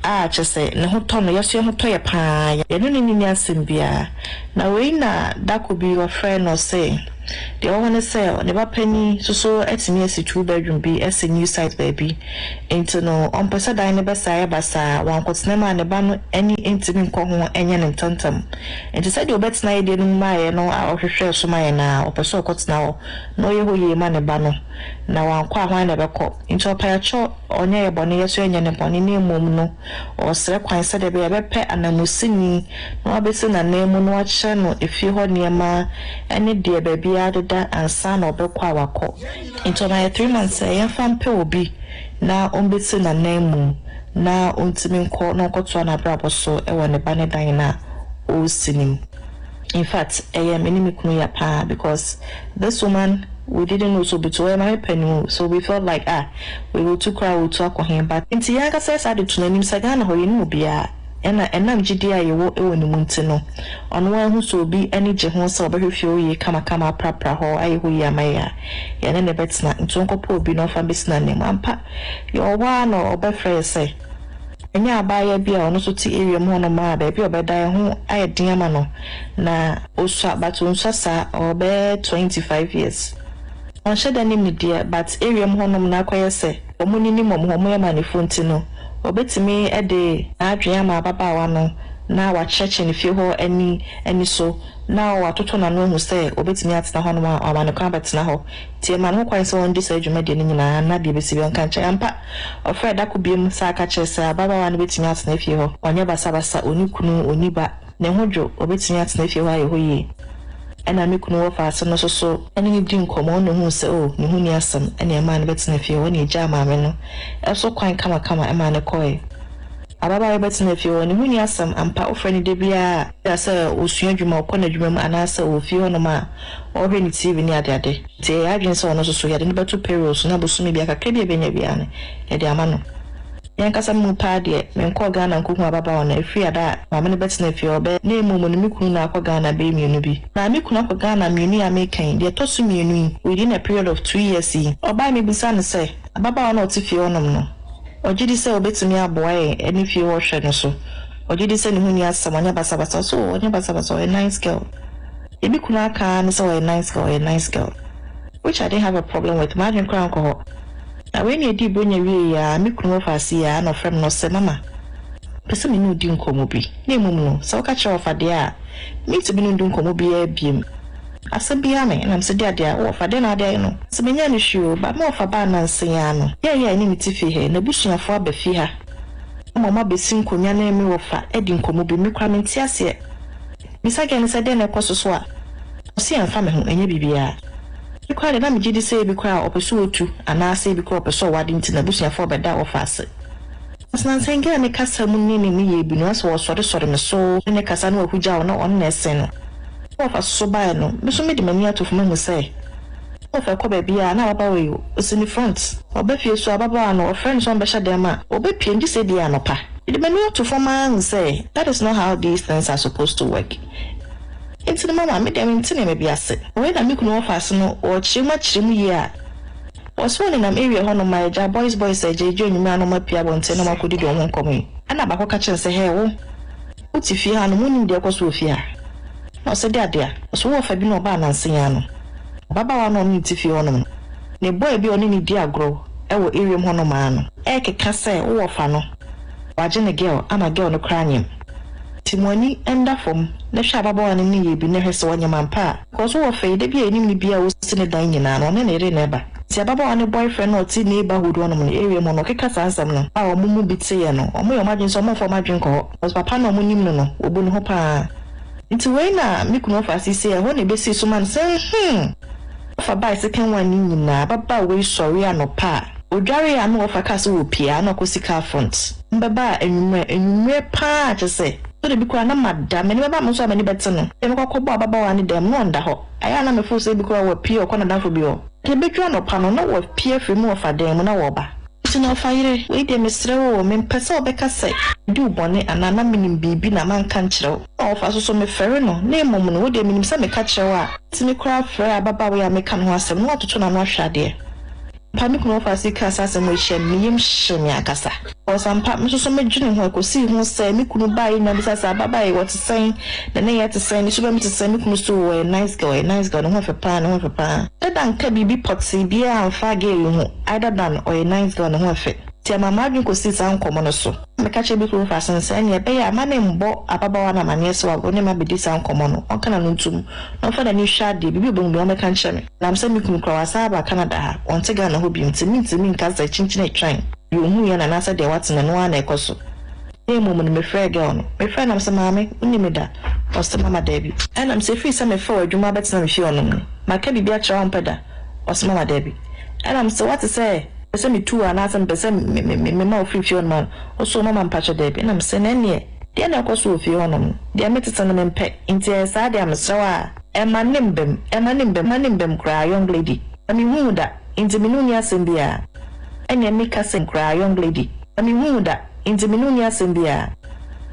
a kyerɛ sɛ ne ho tɔ no, yɛn nso yɛn ho tɔ yɛ pa ara. Yɛne no nni asɛm biara. Na wei na da ko bi ɔfrɛɛ no ɔse deɛ ɛwɔ hɔ ne sɛ ne ba panin nso so atumi asi two bedroom bi asi new site baabi nti no ɔmpɛ sɛ dan no bɛsɛe ayɛ basaa, wankɔtena mu a ne ba no ani ntumi nkɔ ho nyɛ no ntɛmntɛm. Nti sɛdeɛ ɔbɛtena yɛ deɛ no mu maeɛ no a ɔhwehwɛɛ so ma yɛn no ara ɔpɛ sɛ ɔkɔtena hɔ na ɔyɛ hɔ yie ma ne ba no. Na wankɔ a hwan na ɛbɛkɔ? Nti ɔpaeɛkyɛw ɔnyɛ yɛ bɔne yɛso yɛnyɛ no bɔne na mmom no ɔresrɛ kwan sɛdeɛ ɛbɛyɛ ɛbɛpɛ ananmusini na wabɛsi n'ananmu na wakyerɛ no efie hɔ nneɛma ne deɛ baabiara deda ansa na ɔbɛkɔ a wakɔ. Nti ɔma yɛ 3 months sɛ yɛmfa mpɛ obi na ɔmbɛsi n'ananmu na ɔntumi nkɔ na ɔnkɔtoa n'abrabɔ so wɔ ne ba ne dan no a ɔresi no mu. In fact, ɛyɛ me ne me kunu ya paa because this woman, we didn't know sɛ obetu, ɔyɛ maame panin o, so we felt like ah, wei otu koraa a otu akɔ he, but nti yɛn ankasa yɛsaa de to n'anim sɛ Ghana hɔ yɛnnim obiara, ɛna ɛnam gyidie a yɛwɔ wɔ ne mu nti no, ɔno ara hu sɛ obi ani gye ho sɛ ɔbɛhwɛ fie hɔ yie kamakama aprapra hɔ ayɛ hɔ yie ama yɛn a, yɛne no bɛtena, nti ɔnkɔpɛ obi na ɔmfa mbɛsi n'ananmu. Ampa, yɛwɔ hɔ ara na ɔbɛfrɛ yɛ sɛ. Ɛnyɛ abaayewa bi a ɔno nso te area mu hɔnom a baabi a ɔbɛda ɛho ayɛ den ama no na ɔsua but ɔnsua saa, ɔwɔ bɛyɛ 25 years. Ɔnhyɛ da nim ne deɛ but area mu hɔnom no akɔyɛ sɛ wɔn ninim wɔn ho, wɔyɛ amannefoɔ nti no ɔbɛtumi de n'adwene ama ababaawa no na wakyerɛkyerɛ ne fie hɔ ani ani so na watoto n'ano ahu sɛ ɔbɛtumi atena hɔnom a wama no kwan abɛtena hɔ. Nti ɛma no ho kwan sɛ ɔndi saa dwumadie no nyinaa na deɛ ɛbɛsi biara ɔnka nkyerɛ. Ampa, ɔfrɛɛ da ko biom san ka kyerɛɛ sɛ ababaawa no bɛtumi atena fie hɔ. Ɔnyɛ basabasa, ɔnni kunu, ɔnni ba, ne ho dwo, ɔbɛtumi atena fie hɔ ayɛ hɔ yie. Ɛna me kunu wɔfaase no nso so ne no dii nkɔmmɔ na ɔhuu sɛ oh, ne ho nni asɛm, ɛna ɛmaa no bɛtenaa fie hɔ, ɛna ɛgyaa maame no so kwan kamakama maa no kɔeɛ. Ababaawa yi bɛtena fie hɔ, ne ho nni asɛm, ampa, wofrɛ no da biara a, sɛ ɔsua adwuma, ɔkɔ n'adwuma mu anaasɛ ɔwɔ fie hɔnom a, ɔrehwɛ ne TV ne adeade. Nti yɛyɛ adwene sɛ ɔno nso so, yɛde no bɛto payroll so na bosome biara kakra bi a ɛbɛnya biara no, yɛde ama no. Me ankasa me mu paa deɛ, menkɔɔ Ghana nkɔhuu ababaawa no, ɛfiri ada a maame no bɛtenaa fie hɔ bɛyɛ, na mmom no me kunu na akɔ Ghana bɛyɛ mmienu bi. Na me kunu akɔ Ghana mmienu yi a mereka yi, deɛ ɛtɔ so mmienu yi, within a period of 2 years yi, ɔbaeɛ mebisaa no sɛ, ababaawa no a ɔte fie hɔnom no, ɔgye di sɛ ɔbɛtumi aboa yɛn ne fie hɔ hwɛ no so? Ɔgye di sɛ ne ho nni asɛm, ɔnyɛ basabasa? Ɔse oh, ɔnyɛ basabasa, ɔyɛ nice girl. Deɛ me kunu aka ara ne sɛ ɔyɛ nice girl, ɔyɛ nice girl. Which I didn't have a problem with, m'adwene koraa ankɔ hɔ. Na wei na ɛdii Buronya wieeɛ ara, me kunu wɔfa ase yi ara na ɔfrɛ me na ɔse, Mama, mepɛ sɛ me ne wo di nkɔmmɔ bi. Na mmom no, sɛ woka kyerɛ wɔfa deɛ a, mentumi ne wo ndi nkɔmmɔ biara biom. Asɛm biara me, na mese deɛ adeɛ a, wo wɔfa, deɛn na wode ayɛ no? Sɛ menyaa no hwee o, but me wɔfa baa nnansa yi ara no, yɛɛyɛ a ɛne me te fie ha yi, n'abusuafoɔ aba fie ha ama wɔabɛsi nkonnwa ne me wɔfa adi nkɔmmɔ bi, me koraa mente aseɛ. Bisa girl no sɛ deɛn na ɛkɔ so so a, ɔse ɛmfa me ho, ɛnyɛ biribiara. Me koraa deɛ na megye di sɛ ebi koraa ɔpɛ sɛ ɔtu anaasɛ ebi koraa ɔpɛ sɛ ɔware nti n'abusuafoɔ bɛda ɔfa ase. Nansa girl ne kasa mu ne ne nneyɛɛ bi no asɛ ɔsɔresɔre me so ne ne kasa na wahugyaw na ɔno na ɛsen no. Na ɔfa so baeɛ no me nso mede m'ani ato fam ahu sɛ ɔfa kɔ baabi a na ababaawa yi ɔsi ne front. Ɔba fie so ababaawa no ɔfrɛ no sɛ ɔmbɛhyɛ dɛm a ɔbɛpue no gye sɛ ebia anɔpa. Mede m'ani ato fam ara ahu sɛ that is not how these things are supposed to work. Nti no mama me deɛ mente nneɛma bi ase. Wei na me kunu wɔfa ase no ɔrekyerɛ mu akyerɛ mu yie a. Wɔse wɔnenam area hɔ nom a agya boys boys a agya edwa anwummerɛ a na wɔn apue abɔnten na wɔn akɔdidi wɔn ho nkɔmmɔ yi. Ɛna baako ka kyerɛ no sɛ hɛɛ wo, wo te fie ha nom wonnim deɛ ɛkɔ so wɔ fie ha? Ɛna ɔse de adeɛ a, ɔse wo wɔfa bi na ɔbaa nansa yi ara no, ababaawa no a ɔne no te fie hɔ nom no, ne boy bi a ɔne no di agorɔ wɔ area mu hɔ nom ara no ɛɛkeka sɛ wo wɔfa no wagye ne girl ama girl no koraa nyem. Nti mo ani nda fam na hwɛ ababaawa no nneyɛɛ bi na hwɛ sɛ ɔnyem ampa a. Because wowɔ fɛ yi, da bi a yɛnim no biaa a ɔsi ne dan nyinaa no, ɔne ne yere na ɛba. Nti ababaawa no boyfriend no a ɔte neighbourhood hɔnom no, area mu hɔ no, ɔkeka saa nsɛm no a wɔn mu bi teeɛ no, wɔyɛ wɔn adwene sɛ wɔmfa wɔn adwene nkɔ hɔ. Because papa no a wɔnim no no, wɔbu ne ho paa. Nti wei na me kunu ɔfa seesei, ɛhɔ na ɛbɛsii so ma no sɛ hmm! Ɔfa bae second one no nyinaa, ababaawa yi sɔre anɔpa a, ɔdware a na ɔfa kaa sɛ ɔrepie a na ɔkɔsi car front. Mbɛba a anwummerɛ, anwummerɛ paa kyerɛ sɛ, Tɔ da bi koraa na mada, m'ani bɛba me so a m'ani bɛte no. Afei mekɔ kɔbɔ ababaawa no dan mu na ɔnda hɔ. Ɛyɛ a na mefoo sɛ ebi koraa wapue ɔkɔ n'adamfo bi hɔ. Nti ɛbɛduru anɔpa no na wapue afiri mu ɔfa dan mu na wɔreba. Nti na ɔfa yere, wei deɛ mesrɛ wo o, mempɛ sɛ wobɛka sɛ medi wo bɔne anaa na menim biribi na manka nkyerɛ wo. Na ɔfa so so mefɛre no, na mmom no wo deɛ menim sɛ meka kyerɛ wo a, wotumi koraa frɛ ababaawa yi a meka ne ho asɛm na watoto n'ano ahwɛ adeɛ. Ampa, me kunu wɔfa ase kaa saa asɛm wei kyerɛɛ me, me yam hyee me ankasa. Because ampa, me nso so medwenee ho, ɛkɔsii ho sɛ me kunu baeɛ nyinaa bisaa sɛ, ababaa yi, ɔte sɛn? Ne nneyɛɛ te sɛn? Ne suban te sɛn? Me kunu so, ɔyɛ nice girl, ɔyɛ nice girl, ne ho yɛ fɛ paa, ne ho yɛ fɛ paa. Dada nka biribi pɔtee biara mfa girl yi ho, either than ɔyɛ nice girl, ne ho yɛ fɛ. Nti ɛmaa m'adwene kɔsii saa nkɔmmɔ no so. Meka kyerɛɛ me kunu wɔfa ase no sɛ, ɛnneɛ ɛbɛyɛ a mma no mmɔ ababaawa no amaneɛ sɛ ɔne me abɛdi saa nkɔmmɔ no, ɔnka n'ano ntom, na ɔmfa n'ani nhwɛ adeɛ, biribi a ɔbɛhu biara ɔmmɛka nkyerɛ me. Nam sɛ me kunu koraa wasan aba Canada ha, ɔnte Ghana hɔ bio nti mentumi nka sɛ kyinkyin atwan deɛ ɔhuiɛ no anaasɛ deɛ wate no ɛno ara na ɛkɔ so. Na mmom no mefrɛɛ girl no, mefrɛɛ no na mese maame wonim me da? Ɔse mama daabi. Ɛna mese ɛfiri sɛ mefaa w'adwuma abɛtena me fie hɔnom no maka biribi akyerɛ wo a wompɛ da? Ɔse mama daabi. Ɛna mese woate sɛ mepɛ sɛ metu wo anaasɛ mepɛ sɛ mema wo firi fie hɔnom a? Ɔse oh mama mpakyɛ daabi. Ɛna mese na ɛneɛ deɛn na ɛkɔ so wɔ fie hɔnom no? Deɛ metete no mempɛ nti ɛyɛ saa deɛ a mesrɛ wo a Ɛma ne mbam, ɛma ne mbam, ɛma ne mbam koraa, young lady. Na me nhuu wo da, nti me ne wo nni asɛm biaa. Ɛneɛ me ka sɛ koraa, young lady. Na me nhuu wo da, nti me ne wo nni asɛm biaa.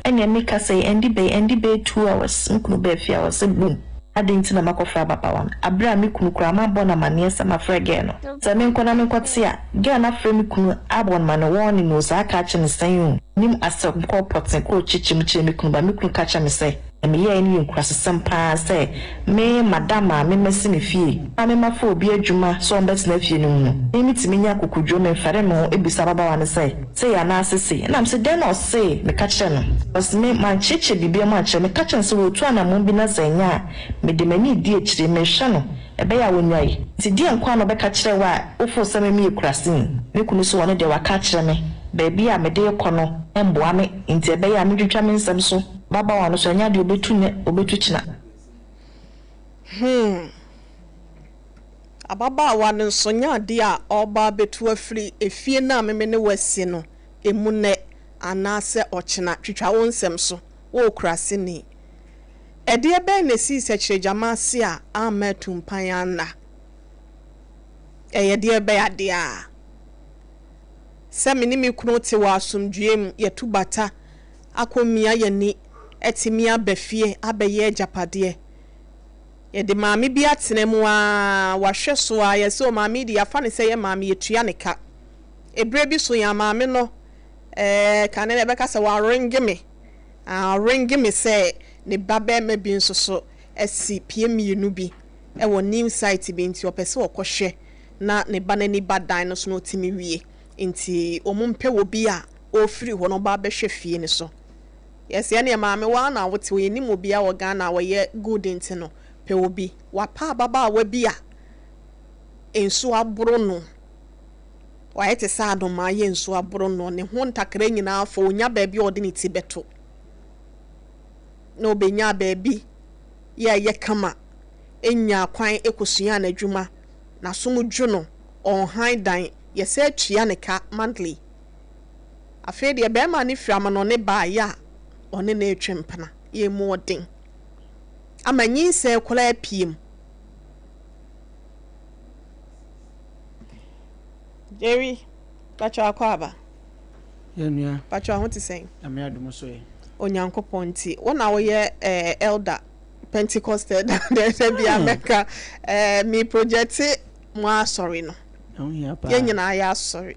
Ɛneɛ me ka sɛ ɛndi bɛyɛ, ɛndi bɛyɛ 2 hours, me kunu baa fie a ɔse boom. Adɛn nti na makɔfrɛ ababaawa no, aberɛ a me kunu koraa mabɔ no amaneɛ sɛ mafrɛ girl no. Sɛ menkɔ na menkɔ te a, girl no afrɛ me kunu abɔ no ma no warning o, saa aka akyerɛ no sɛn o. Nim asɛm kɔɔ pɔtee kɔɔ kyekyem kyerɛ me kunu, but me kunu ka kyerɛ me sɛ. Nea meyɛe no yɛ nkurasesɛm paa sɛ me madam a memasi me fie a mema fa obi adwuma sɛ ɔmbɛtena fie no mu no, me mitumi nya akokoduru memfɛre me ho bisa ababaawa no sɛ sei anaase sei. Ɛna mese dɛn na ɔse meka kyerɛ no? Ɔse me mankyerɛkyerɛ biribiara mu ankyerɛ no, meka kyerɛ no sɛ wɔretu anammɔn bi na sɛ ɛnyɛ a mede m'ani redi akyire mehwɛ no ɛbɛyɛ a ɔnyae. Nti deɛn nkoaa na ɔbɛka kyerɛ wo a wofoo sɛ me meyɛ kuraseni? Me kunu se ɔno deɛ waka akyerɛ me baabi a mede rekɔ no mboa me nti ɛbɛyɛ a mentwitwa me nsɛm so. Ababaawa no so ɛnyɛ adeɛ ɔbɛtu nnɛ ɔbɛtu kyena. Hmm. Ababaawa no nso nyɛ adeɛ a ɔreba abɛtu afiri efie no a meme ne wo asi no emu nnɛ anaasɛ ɔkyena. Twitwa wo nsɛm so. Wo okuraseni. Ɛdeɛ bɛn na ɛsii sɛkyerɛgyama ase a amma atumpan anna? Ɛyɛ deɛ bɛn adeɛ a? Sɛ me ne me kunu te wɔ asomdwoeɛ mu, yɛtu bata akɔmia yɛn ani atumi aba fie abɛyɛ agyapadeɛ. Yɛde maame bi atena mu ara, wahwɛ so ara, yɛse o maame yi deɛ yɛafa no sɛ yɛn maame, yɛtua ne ka. Ɛberɛ bi so yɛn maame no, ɛɛ kane no yɛbɛka sɛ waringe me, aringe me sɛ ne ba barima bi nso so asi pie mmienu bi wɔ new site bi nti ɔpɛ sɛ ɔkɔhwɛ na ne ba no ani ba dan no so na ɔtumi wie. Nti wɔn mpɛ obi a ɔrefiri hɔ na ɔba abɛhwɛ fie no so. Yɛse ɛneɛ maame woaa na wote hɔ yɛnnim obiaa wɔ Ghana a ɔyɛ good nti no pɛ obi. Wapɛ ababaawa bi a nsuo aboro no. Wayɛ te sɛ anomaa yɛ nsuo aboro no. Ne ho ntakra nyinaa afɔ ɔnya baabi a ɔde ne ti bɛto. Na ɔbɛnyaa baabi yɛ ɛyɛ kama. Ɛnyaa kwan kɔsuaa n'adwuma. N'asom dwo no, ɔnhan dan, yɛsan tua ne ka monthly. Afei deɛ barima no firi amanɔne baeɛ a ɔne no retwe mpena. Yɛn mu ɔden ama nyinsɛn koraa apue mu. Jerry, pakyɛ akɔ aba? Yɛn nua. Pakyɛ ho te sɛn? Nyame adom so ɛ. Onyankopɔn nti, wo na woyɛ eh, elder, Pentecost elder, dɛ bia hmm. mɛka eh, me projecte mo asɔre no. Ɛho hia paa. Yɛn nyinaa yɛ asɔre.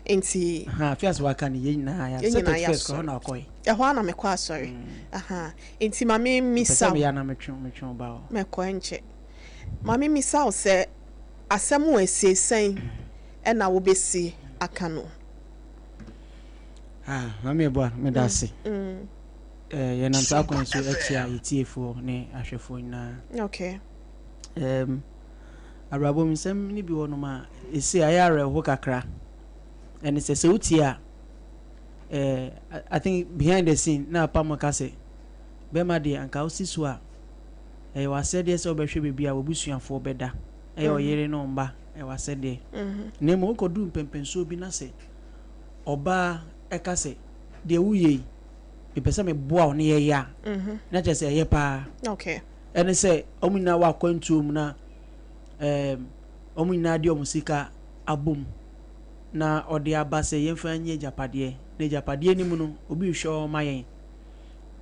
Nti. Ahaa, fi ase waka no, yɛn nyinaa yɛ asɔre. Yɛn nyinaa yɛ asɔre. Ɛhɔ na ɔkɔe. Ɛhɔ ara na mekɔ asɔre. Mm. Ahaa. Nti ma me mmisa wo. Pɛ sɛ meyɛ na metwe metwe wo ba hɔ. Mɛkɔ ɛnkyɛ. Ma me mmisa wo sɛ asɛm a ɛsie sɛn ɛna wobɛsi aka no? Ah, Maame Eboa, meda ase. Mm. Eh, yɛnam saa kwan so akyia yɛtiefoɔ ne ahwɛfoɔ nyinaa. Okay. Um, abrabɔ mu nsɛm no bi wɔ nom a ɛsi ayɛ awerɛho kakra. Ɛne sɛ sɛ wotie a, eh, I think behind the scene na apam ka sɛ bɛrima deɛ anka wosi so a ɛyɛ w'asɛdeɛ sɛ wobɛhwɛ baabi a w'abusuafoɔ bɛda ɛyɛ ɔyere ne ɔmba ɛyɛ w'asɛdeɛ na mmom wokɔduru mpɛmpɛnsoɔ bi na sɛ ɔbaa ɛka sɛ deɛ woyɛ yi mepɛ sɛ meboa wo ne yɛyɛ a na kyerɛ sɛ ɛyɛ paa ɛne sɛ ɔmo nyinaa wɔ akwantuo mu na ɛɛm ɔmo nyinaa de ɔmo sika abom na ɔde aba sɛ yɛmfa nyɛ agyapadeɛ na agyapadeɛ no mu no obi rehwɛ hɔ ma yɛn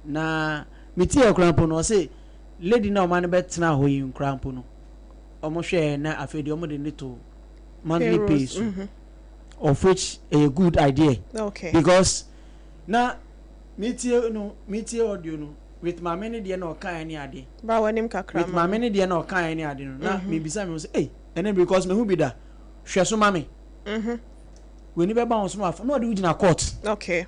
na metie koraa mpo no ɔse lady na ɔma no bɛtena hɔ yi koraa mpo no ɔmo hwɛɛ na afei deɛ ɔmo de ne to monthly pay so mm -hmm. of which ɛyɛ good idea okay. because na metie no metie audio no with maame ne deɛ na ɔkaeɛ ne ade ba w'anim kakra with maame ne deɛ na ɔkaeɛ ne ade no na mm-hmm. mebisa me ho sɛ ei ɛnɛ because mehu bi da hwɛ so ma me mm-hmm. w'ani bɛba wo so na wafa na ɔde wo gyina court okay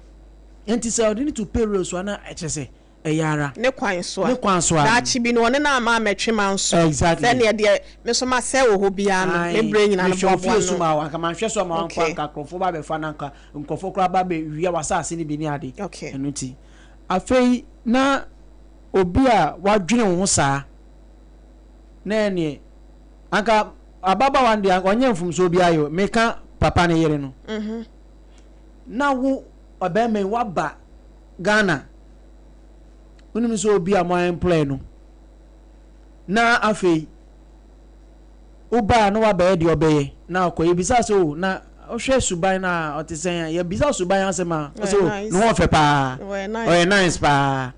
nti sɛ ɔde ne to payroll so ana ɛkyɛ sɛ ɛyɛ ara ne kwan so a ne kwan so a daakye bi no ɔne no ama amɛtwe ma nso exactly sɛdeɛ deɛ me so masɛ wɔ hɔ biara no me berɛ nyinaa no boaboa no mehwɛ ofie so ma anka manhwɛ so ama wankɔ anka nkurɔfoɔ ba bɛfa no anka nkurɔfoɔ koraa ba bɛwia w'asase no bi ne ade okay ɛno nti afei na obi a wadwene wo ho saa na ɛneɛ anka ababaawa no deɛ ɔnyɛ mfomsoɔ biara yɛ meka papa ne yere no mm-hmm. na wo ɔbɛrima yi waba Ghana wonim sɛ obi a mo employ no na afei wobaa na wabɛyɛ deɛ ɔbɛyɛ na ɔkɔ yɛbisa sɛ o na wohwɛ suban no a ɔte sɛn a yɛbisa suban asɛm a ɔsɛ o ne ho ɔfɛ paa ɔyɛ nice paa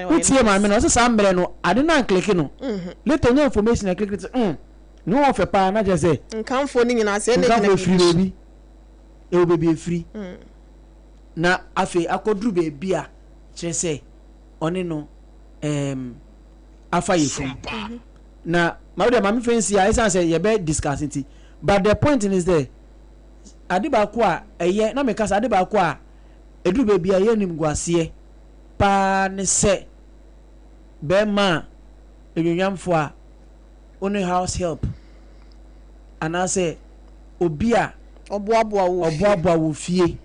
wotie maame no ɔsɛ saa mmerɛ no ade no ankleke no mhm. later onya information akleke sɛ mm ne ho ɔfɛ paa na kyerɛ sɛ nkamfoɔ no nyinaa sɛ nkamfoɔ firi baabi ɛwɔ baabi efiri mm. na afei akɔduru baabi a kyerɛ sɛ ɔne no um, afa yɛ fam mhm. na ma wode maame fɛn si a ɛsiane sɛ yɛbɛ discuss nti but the point is there ade baako a ɛyɛ na meka sɛ ade baako a ɛduru baabi a ɛyɛ animguaseɛ paa ne sɛ bɛrima a enuonyamfoɔ a wo house help anaasɛ obi a ɔboaboa wo fie ɔboaboa wo fie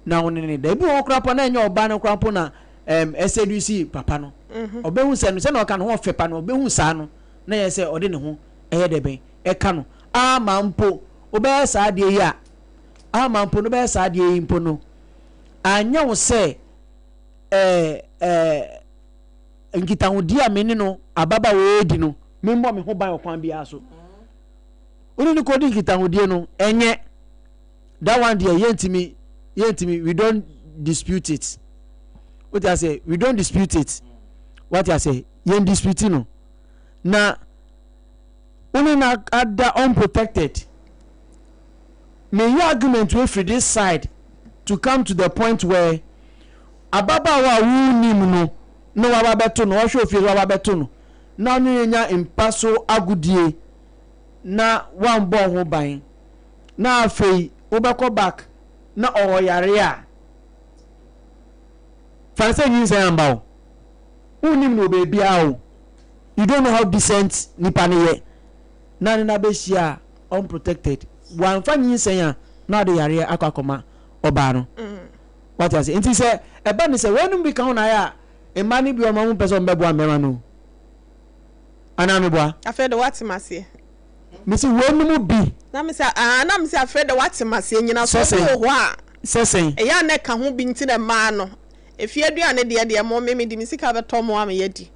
na wo ne ne da ebi wɔ hɔ koraa po na ɛnyɛ ɔbaa no koraa po na ɛm ɛsɛdusi papa no mhm. ɔbɛhu sɛ no sɛ na ɔka ne ho ɔfɛ pa no ɔbɛhu saa no na yɛ sɛ ɔde ne ho ɛyɛ dɛ bɛn ɛka no ama mpo wobɛyɛ saa adeɛ yi a ama mpo no bɛyɛ saa adeɛ yi mpo no anyɛ wo sɛ ɛɛ ɛɛ nkitahodie a me ne no ababaawa yi di no memmɔ me ho ban ɔkwan biara so wo ne no kɔdi nkitahodie no ɛnyɛ that one deɛ yɛntumi yɛntumi we don't dispute it wote ase we don't dispute it wate ase yɛn dispute no na wo ne no ada unprotected meyɛ argument wey firi this side to come to the point where ababaawa a wonnim no na waba bɛto no ɔhwɛ ofie waba bɛto no na ɔne no nya mpa so agodie na wambɔ ho ban na afei wobɛkɔ back na ɔwɔ yare a fa no sɛ nyinsɛn amba o wonnim no wɔ baabiara o you don't know how decent nipa no yɛ na ne na bɛhyia a unprotected wamfa nyinsɛn a na ɔde yareɛ akɔ akɔma ɔbaa no wate ase nti sɛ ɛba ne sɛ wɔnom bi ka ho na ayɛ a mmaa no bi wɔn a wɔmpɛ sɛ wɔbɛboa mmarima no. Anaa meboa? Afei de woate m'aseɛ. Mese weinom bi. Na mese aa na mese afei de woate m'aseɛ nyinasoɔ bi wɔ hɔ a. Sɛ sɛn? Ɛyɛ a na ɛka ho bi nti na mmaa no efie aduane deɛ deɛ mo me mede me sika bɛtɔ mo ama yɛadi.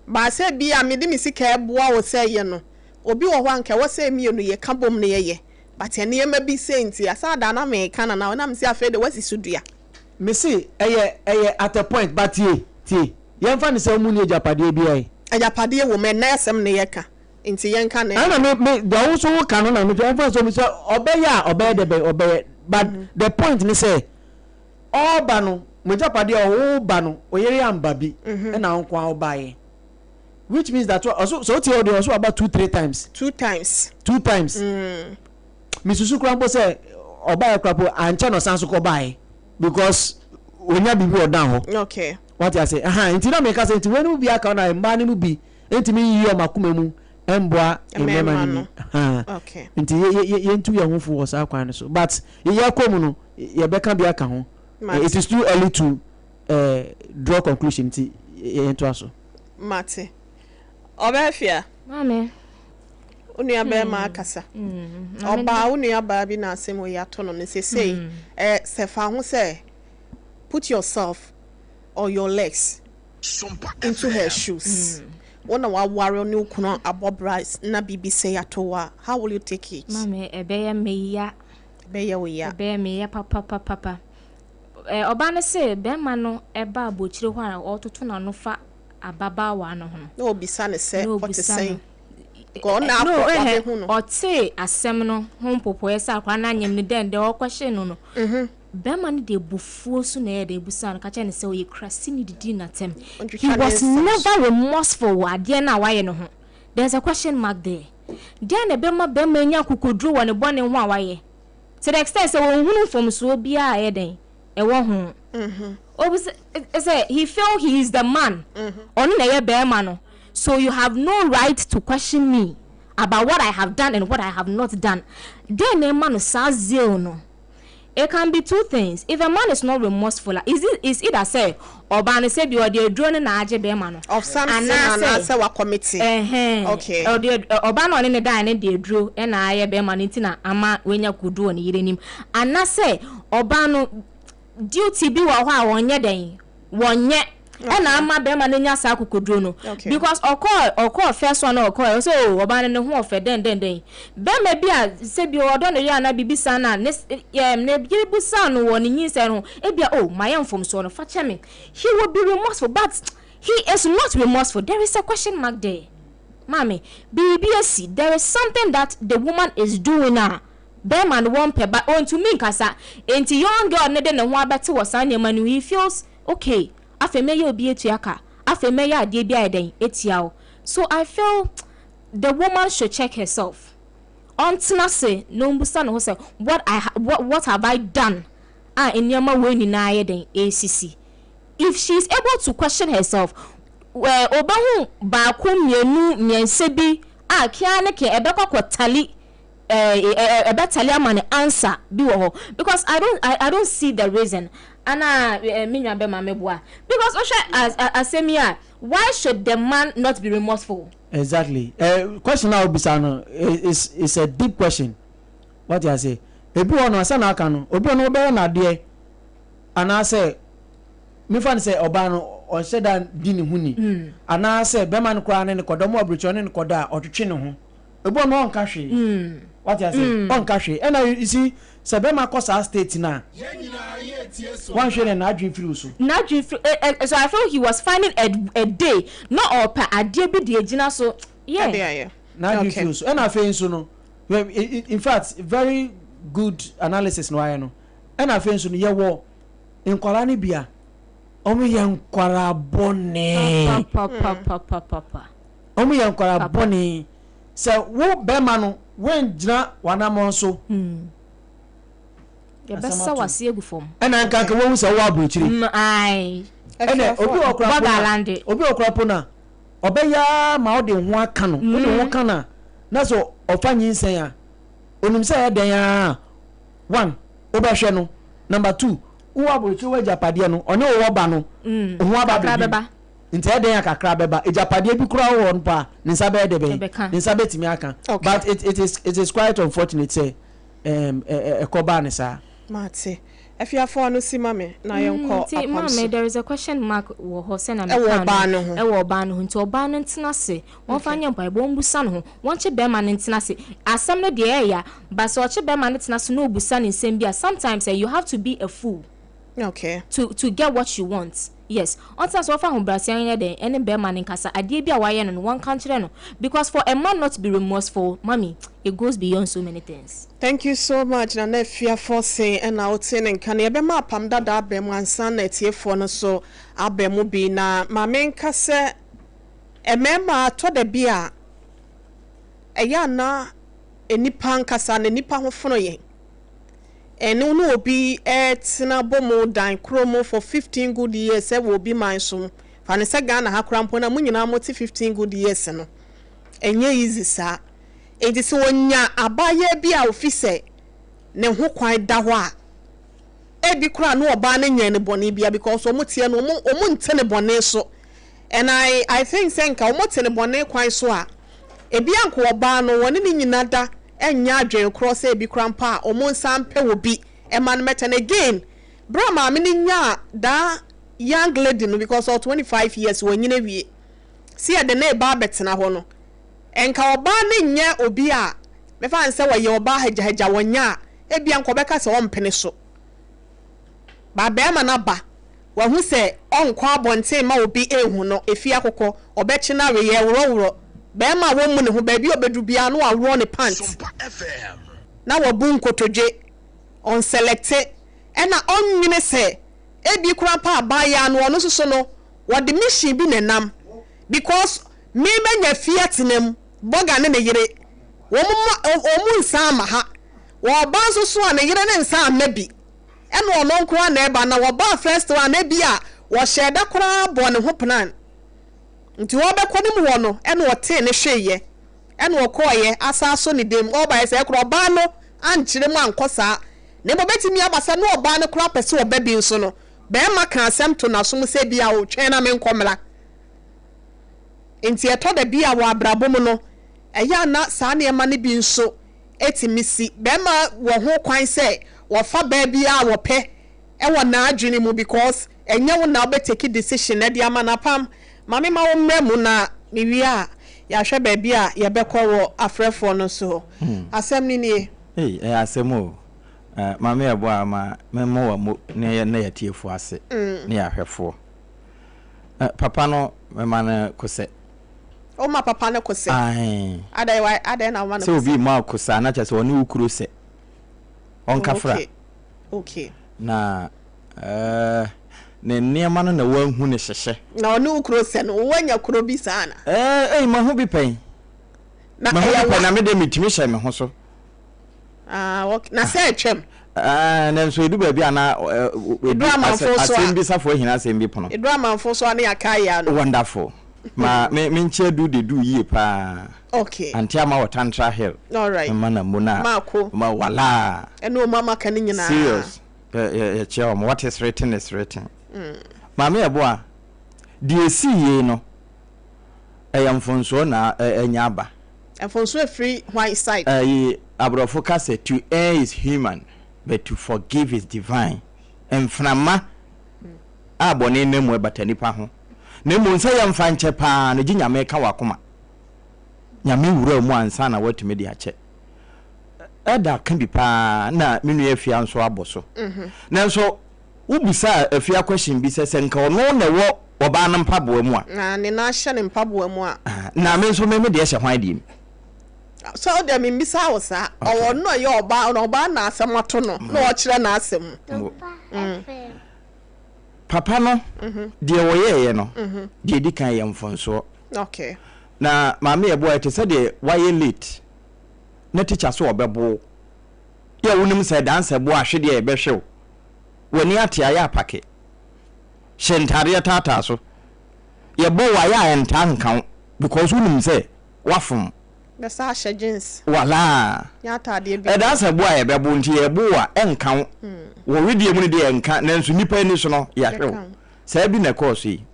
But sɛ bi a mede me sika ɛboa wo sɛ yɛ no obi wɔ hɔ a nka ɛwɔ sɛ mmienu yɛka bom na yɛyɛ but nneɛma bi sei nti asa da na meka na na mese afei de woasi so dua. Mese ɛyɛ ɛyɛ at a point but tie tie yɛnfa no sɛ ɔmo nni agyapadeɛ biara yi. Agyapadeɛ wɔ mu ɛnnɛ asɛm na yɛka nti yɛnka no ɛna me me deɛ wo nso woka no na me yɛnfa no sɛ ɔmo sɛ ɔbɛyɛ a ɔbɛyɛ dɛ bɛn ɔbɛyɛ but the point ne sɛ ɔɔba no mo agyapadeɛ a ɔwo no oyere amba bi ɛna wo nko ara wobaeɛ which means that ɔso sɛ wotie ɔdeɛ ɔso aba 2 3 times. Two times. Two times. Mesusu koraa mpo sɛ ɔbaeɛ koraa mpo ankyɛ na ɔsan so kɔbaeɛ because onya biribi wɔ dan hɔ. Okay. Wate ase? Aha, nti na meka sɛ nti wei no mu bi aka na mmaa no mu bi ntumi nyiyi wɔn akoma mu mboa mmarima no bi. Aha. Okay. Nti yɛntu yɛn ho fo wɔ saa kwan no so. But yɛkɔ mu no yɛbɛka bi aka ho. It is too early to uh, draw conclusion nti yɛntoa so. Mate. Ɔbɛɛfia. Maame. Wo nua bɛrima akasa. Ɔbaa wo nua baa bi na asɛm wei ato no no sesei ɛ sɛ fa ho sɛ put yourself or your legs into her shoes. Wo na waware ne wo kunu abɔ bra na biribi sɛi ato wo a how will you take it? Maame ɛbɛyɛ me ya. Ɛbɛyɛ wo ya. Ɛbɛyɛ me ya papapapapa. Ɛ ɔbaa no se bɛrima no ɛba abokyire hɔ a ɔretoto n'ano fa ababaawa no ho no. Na obisa no sɛ ɔte sɛn? No, eh, ɔtee asɛm no ho mpopoeɛ sɛ akwadaa no anyem no dɛn dɛ ɔrekɔhye no no. Bɛrima no de abufuo so na ɛyɛ dɛ ebusaa no ka kyerɛ no sɛ ɔyɛ kuraseni didii n'atɛm. He was never remorseful wɔ adeɛ no a wayɛ no ho. There's a question mark there. Deɛn na ɛbɛma bɛrima anya akokoduro wɔ ne bɔne ho a wayɛ? To the extent sɛ ɔnhunu mfomsoɔ biara a ɛyɛ dɛn ɛwɔ ho. Obisa sɛ he feel he is the man, ɔno na ɛyɛ bɛrima no. So you have no right to question me about what I have done and what I have not done. Dɛn na ɛma no saa zeal no? It can be two things, if a man is not remorseful a, is it is either sɛ ɔbaa no sɛbi ɔde aduro no na agye bɛrima no, Of some sin anaasɛ anaasɛ wakɔmete. ɛhɛn, Okay. ɔde ad ɔbaa no a ɔne no daeɛ no de aduro na ayɛ bɛrima no nti na ama wanya kodu wɔ ne yere anim, anasɛ ɔbaa no duty bi wɔ hɔ a ɔnyɛ dɛn, wɔnyɛ ɛna ama bɛrima no anya saa akokoduro no because ɔkɔɔ ɔkɔɔ first one na ɔkɔɔ ɔsɛ o oh, ɔbaa no ne ho ɔfɛ dɛn dɛn dɛn bɛrima bi a sɛ bi ɔdɔ ne yere anaa biribi saa na ne ɛɛm ne yere busaa no wɔ ne nyinsɛn ho ebia o oh, mayɛ mfomsoɔ no fa kyɛ me he will be remorseful but he is not remorseful there is a question mark there maame biribi asi there is something that the woman is doing a bɛrima no wɔmpɛ but ɔntumi nkasa nti young girl no de ne ho abɛte wɔ saa nneɛma no he feels okay afei mɛyɛ obi atua ka afei mɛyɛ adeɛ bi ayɛ dɛn atia wo so I feel the woman should check herself ɔntena ase na ɔmbusa ne ho sɛ what I what, what have I done a nneɛma wei nyinaa ayɛ dɛn ɛresisi if she is able to question herself ɛɛ ɔbɛhu baako mmienu mmiɛnsa bi a kea ne kea ɛbɛkɔ akɔtali ɛɛ ɛbɛtali ama no answer bi wɔ hɔ because I don't I, I don't see the reason ana ɛɛ me nua bɛma me boa because wohwɛ asɛm yi a why should the man not be remorseful. Exactly eh, question a wobisa no is is a deep question wate ase ebi wɔ no ansa na aka no obi wɔ no wobɛyɛ no adeɛ anaasɛ mefa no sɛ ɔbaa no ɔnhyɛ da di ne ho ni anaasɛ bɛrima no koraa ne ne kɔda ɔmo aburokyerɛ ɔne ne kɔda a ɔtwetwe ne ho Ebi wɔ no ɔnka hwee. Wate ase? Ɔnka hwee. Ɛna you see, sɛ bɛrima kɔ saa state no a, wanhwɛ no a n'adwene firi wo so. N'adwene firi eh eh so I feel he was finding a a day na ɔɔpɛ adeɛ bi de agyina so yeah. Ɛde ayɛ. N'adwene Okay. firi wo so. Ɛna afei nso no, hwɛ in fact very good analysis na wayɛ no. Ɛna afei nso no yɛwɔ nkwadaa no bi a, wɔyɛ nkwadaa bɔne. Papapapapapa. Wɔn yɛ nkwadaa bɔne. Sɛ wo bɛrima no woangyina w'anammɔn so. Yɛbɛsa w'ase agu fam. Ɛna nka nka wɔhu sɛ wowɔ aburokyire. Ɛna obi wɔ kora po na obi wɔ kora po na ɔbɛyɛ ara ma ɔde ho aka no. Wode ho ka no a na sɛ ɔfa nyinsɛn a onim sɛ ɛyɛ dɛn ara one wobɛhwɛ no number two wowɔ aburokyire wɔ agyapadeɛ no ɔne wo wɔ ba no ho aba bɛbi. Nti ɛdɛn a kakra bɛba. Agyapadeɛ bi koraa wɔ hɔ mpo a, ne nsa bɛyɛ dɛ bɛn? Ɛbɛka. Ne nsa bɛtumi aka. Okay. But it, it is, it is quite unfortunate sɛ ɛɛm, ɛ, ɛ, ɛkɔbaa no saa. Mate. Afiafoɔ ano si ma me na yɛnkɔ Nti apam maame so. there is a question mark wɔ hɔ sɛnea Ɛwɔ mekaa ɔbaa no no ho. ɛwɔ ɔbaa no ho nti ɔbaa no ntena ase wɔmfa Okay. nyɛ mpaebɔ wɔmbusa ne ho wɔnkye bɛrima no ntena ase asɛm no deɛ ɛɛya but sɛ ɔkye bɛrima no tena ase na ɔbusa ne nsɛm bi a sometimes eh, you have to be a fool Okay. to to get what you want yes ɔntena ase wɔfa ahobrɛaseɛ nyɛ dɛn ɛne bɛrima no nkasa adeɛ bi a wayɛ no no wɔnka nkyerɛ no because for a man not to be remorseful mummy it goes beyond so many things. Thank you so much Nana Afia Forson ɛna wotee ne nka no yɛbɛma apam dada aba mu ansa na atiefoɔ no nso aba mu bi na ma menka sɛ mmarima atɔ da bi a ɛyɛ a na nnipa ankasa no nnipa ho fono yɛn ɛne wo ne obi ɛtena bɔ mu dan koro mu for 15 good years ɛwɔ obi man so mu fa ne sɛ Ghana ha koraa mpo na mo nyinaa mote 15 good years no ɛnyɛ easy saa Enti sɛ ɔnya abaayewa bi a ofi sɛ ne ho kwan da hɔ a, ebi koraa na ɔbaa no nyɛɛ no bɔne biara because wɔn teɛ no wɔn wɔn nte no bɔne so. And I I think sɛ nka wɔn te no bɔne kwan so a, ebi anka ɔbaa no wɔne ne nyina da nyɛ adwene korɔ sɛ ebi koraa mpo a wɔn nsan mpɛ obi ma no mmɛtɛ no. Again, berɛ a maame no nyaa that young lady no because ɔwɔ 25 years wanyini awie, sɛ yɛde no reba abɛtena hɔ no, Nka ɔbaa no nyɛ obi a mɛfa no sɛ ɔyɛ ɔbaa hagyahagya ɔnyɛ a, ebia nka ɔbɛka sɛ ɔmpene so. But barima no aba, wahu sɛ ɔnkɔ abɔnten mma obi nhu no, efie akokɔ, ɔbɛkye no awe, yɛreworɔworɔ. Barima a wammu ne ho, baabi a ɔbɛduru biara na waworɔ ne pant, na wabu nkotodwe, ɔnsɛlɛkte, ɛna ɔnnwene sɛ ebi koraa mpo a abaayaa no ɔno nso so no, wɔde mission bi na ɛnam because Me manya fie atena mu, Bɔga ne ne yere, wɔn mma, wɔn nsan mma ha. Wɔba nso so a, ne yere ne nsan mma bi. Ɛna ɔno nko ara na ɛba. Na wɔbaa first one no, ebia wɔhyɛɛ da koraa bɔɔ ne ho plan. Nti ɔrebɛkɔ ne mu hɔ no, ɛna ɔtee ne hweeɛ. Ɛna ɔkɔeɛ, asan asɔ ne dan mu. Ɔrebaeɛ sɛ koraa ɔbaa no ankyerɛ mu ankɔ saa. Na mmom ɛbɛtumi aba sɛ na ɔbaa no koraa pɛ sɛ ɔba bi nso no, barima kaa asɛm to n'asom sɛ ebia o, twɛn na menkɔ mmra. Enti ɛtɔ da bi a wɔ abrabɔ mu no, ɛyɛ a na saa nneɛma no bi nso tumi si. Barima wɔ ho kwan sɛ ɔfa baa biara a ɔpɛ wɔ n'adwene mu because ɛnyɛ wo na wobɛ take decision de ama no. Apam, ma me ma wo mmra mu na mewie a yɛahwɛ baabi a yɛbɛkɔ wɔ afrɛfoɔ no so. Asɛm no nie. Ei, ɛyɛ asɛm o. Eh, Maame Yeboah, ma memmɔ w'amo ne yɛ ne yɛatiefoɔ ase ne yɛn ahwɛfoɔ. Eh, papa no, mema no kosɛ. Woma papa no kosɛ? Ae. Adɛn, why, adɛn na woma no Sɛ kosɛ? obi ma wo kosɛ a, na kyerɛ sɛ ɔne wo kuro sɛ. Ɔnka fra. Okay, okay. Na eh, ne nneɛma no na wanhu ne hyehyɛ. Na ɔne wo kuro sɛ no, woanya kuro bi saa ana? Eh, ei, mahu bi pɛn. Na Mahu ɛyɛ bi wa? pɛn, na me deɛ metumi hyɛ me ho so. Ah, ok. Na sɛ atwam. Ah, nanso edu baabi a na edu amanfo so a. Asɛm bi safo ahina asɛm bi pono. Edu amanfo so a ne yɛaka ayɛ ano. Wonderful. Ma me me nkyɛ du de du yie paa. Okay. Ante ama wɔ Tantra Hill. All right. Mma na mu na. Maako. Ma wala. Ɛne wɔn amaka ne nyinaa. Serious. Yɛ yɛ yɛkyia wɔn. What is written is written. Maame Ɛboa, deɛ esii yei no, ɛyɛ mfonsoɔ na anya aba. Mfomso efiri hwan side? Ɛyi aborɔfo ka sɛ to err is human but to forgive is divine. Mframa a bɔne nam mu ɛbata nipa ho. Na mmom sɛ yɛmfa nkyɛ paa no gye Nyame ka w'akoma. Nyame wura mu ansa na woatumi de akyɛ. Elder ka bi paa na me nua Afia nso abɔ so. Nanso Wobisaa Afia question bi sɛ, sɛ nka ɔno na ɛwɔ ɔbaa no mpaboa mu a. Na ne nan hyɛ ne mpaboa mu a. Na me nso me me deɛ hyɛ hwan deɛ mu? Sɛ wo deɛ memmisaa wo saa. Ɔwɔ ɔno na ɔyɛ ɔbaa, na ɔbaa na asɛm ato no, na ɔkyerɛ n'asɛm mu. Papa no, deɛ ɔyɛeɛ no, deɛ ɛdi kan yɛ mfomsoɔ. Okay. Na maame yɛboa ɛte sɛ deɛ wayɛ late na teacher so ɔbɛbo wo. Yɛ a wonim sɛ dansɛ bo ahwe deɛ yɛbɛhwe wo. W'ani ate ayɛ apake. Hyɛ ntaadeɛ taataa so. Yɛbɔ wo a yɛ a ɛntaa nka wo because wonim sɛ woafom. Bɛsa ahyɛ jeans. Walaa. Nyɛ ataadeɛ bi. Ɛdansɛ bo a yɛbɛbo nti yɛbo wo a ɛnka wo. Wɔ wedeɛ mu no deɛ ɛnka nanso nnipa ani so no yɛahwe wo. Saa bi na ɛkɔɔ so yi.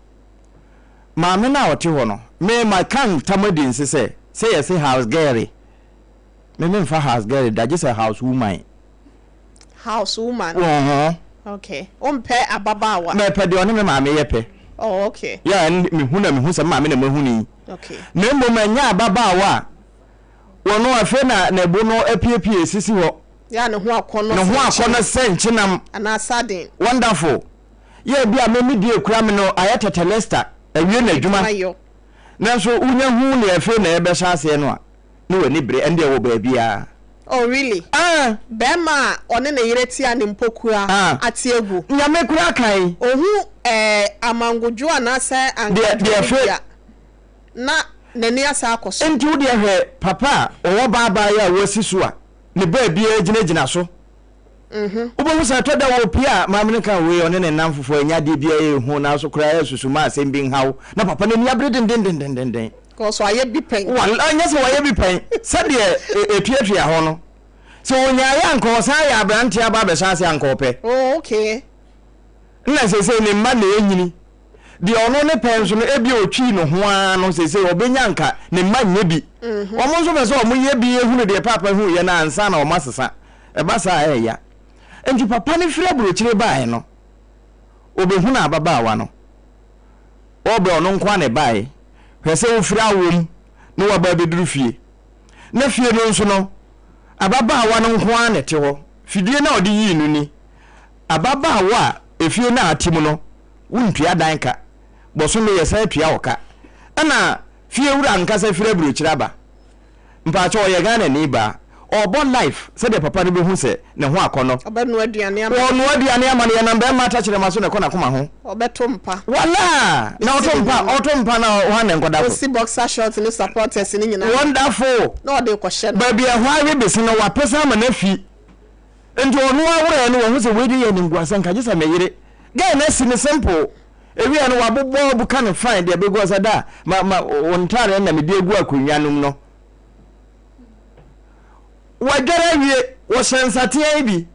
Maame no a ɔte hɔ no, me maka ntam adi nse sɛ, sɛ yɛse house girl, me memfa house girl da, gye sɛ house woman. House woman? Wɔhɔn. Okay. Wompɛ ababaawa? Mepɛ deɛ ɔne me maame yɛ pɛ. Oh, okay. Yeah, ɛn mehu na mehu sɛ me maame na mahu no yi. Okay. Na mmom ɛnyɛ ababaawa a wɔno afei na ne bo no apiepie sisi hɔ. Yeah, ne ho akɔnnɔ Ne ho akɔnnɔ sɛ nkyenam. Anaa sardine. Wonderful. Yɛ bi a me me deɛ ekura me no ayɛ tɛtɛlɛsta awie n'adwuma. Nanso wonya hu nea afei na ɛrebɛhyɛ aseɛ no a, na w'ani bere. Ɛndeɛ wɔ baabiara. Oh really? Ah! Bɛɛma a ɔne ne yere te a ne mpokua Ah! ate agu. Nyame koraa kae. Ohu eh amangodwo anaasɛ Deɛ, ankadwo deɛ no afei. bi a, na n'ani asan akɔ so. Enti wo deɛ hwɛ papa a ɔwɔ baabaeɛ a wasi so a ne baabiara gyinagyina so. Wobɛhu sɛ ɛtɔ da wɔpie a, maame no ka wei ɔne ne nnamfofoɔ ɛnyɛ adeɛ biara ɛhu nanso koraa ɛsusu ma asɛm bi nha wo na papa no ani abere dendendendenden. Because wayɛ bi pɛn. Wal ɛnyɛ sɛ wayɛ bi pɛn, sɛdeɛ ɛtuatua hɔ no, sɛ ɔnyaeɛ a anka ɔsan yɛ aberanteɛ aba abɛhyɛ aseɛ anka ɔpɛ. Oh okay. Nna seesei ne mma na ɛrenyini. Deɛ ɔno ne pɛ nso no, ebia ɔtwii ne ho ara no, seesei ɔbɛnya anka ne mma nyɛ bi. Wɔn nso pɛ sɛ wɔyɛ bi hunu deɛ paapa huiɛ no ansa na wɔasesa. Ɛba saa a, ɛyɛ ya. Enti papa no firi aburokyire baeɛ no, ɔbɛhunuu ababaawa no. Ɔɔbɛ ɔno nko ara na ɛbaeɛ. Hwɛ sɛ wofiri awoɔ mu na woaba abɛduru fie. Na fie no nso no, ababaawa no nko ara na ɛte hɔ. Fidie no a ɔde yii no ni. Ababaawa a efie no a ate mu no, wontua dan ka. Bosome yɛsan tua wo ka. Ɛna fiewura ankasa firi aburokyire aba. Mpakyɛw ɔyɛ Ghana ni baa. Ɔɔbɔ life sɛdeɛ papa no bɛhu sɛ ne ho akɔnɔ. Ɔbɛnoa aduane ama no. Ɔɔnoa aduane ama no, yɛnam bɛɛma atakyerɛma so na ɛkɔ n'akoma ho. Ɔbɛto mpa. Walaa! Na ɔto mpa, ɔto mpa na hwan na nkɔda so? Ɔsi boxer short ne supporters no nyinaa. Wonderful! Na ɔde rekɔhyɛ no. Baabi a ɛhɔ awe bese no, wapesa ama no afi. Nti ɔno ara werɛɛ no, wahu sɛ wei deɛ yɛ animguasɛ, nka gye sɛ me yere. Guy no asi no simple. Ewia no wabobɔ abu ka no fine de abegu hɔ sɛ da ma ma wo ntaadeɛ na mede agu akonnwa no mu no. Wadware awie, wɔhyɛ nsateaa yi bi.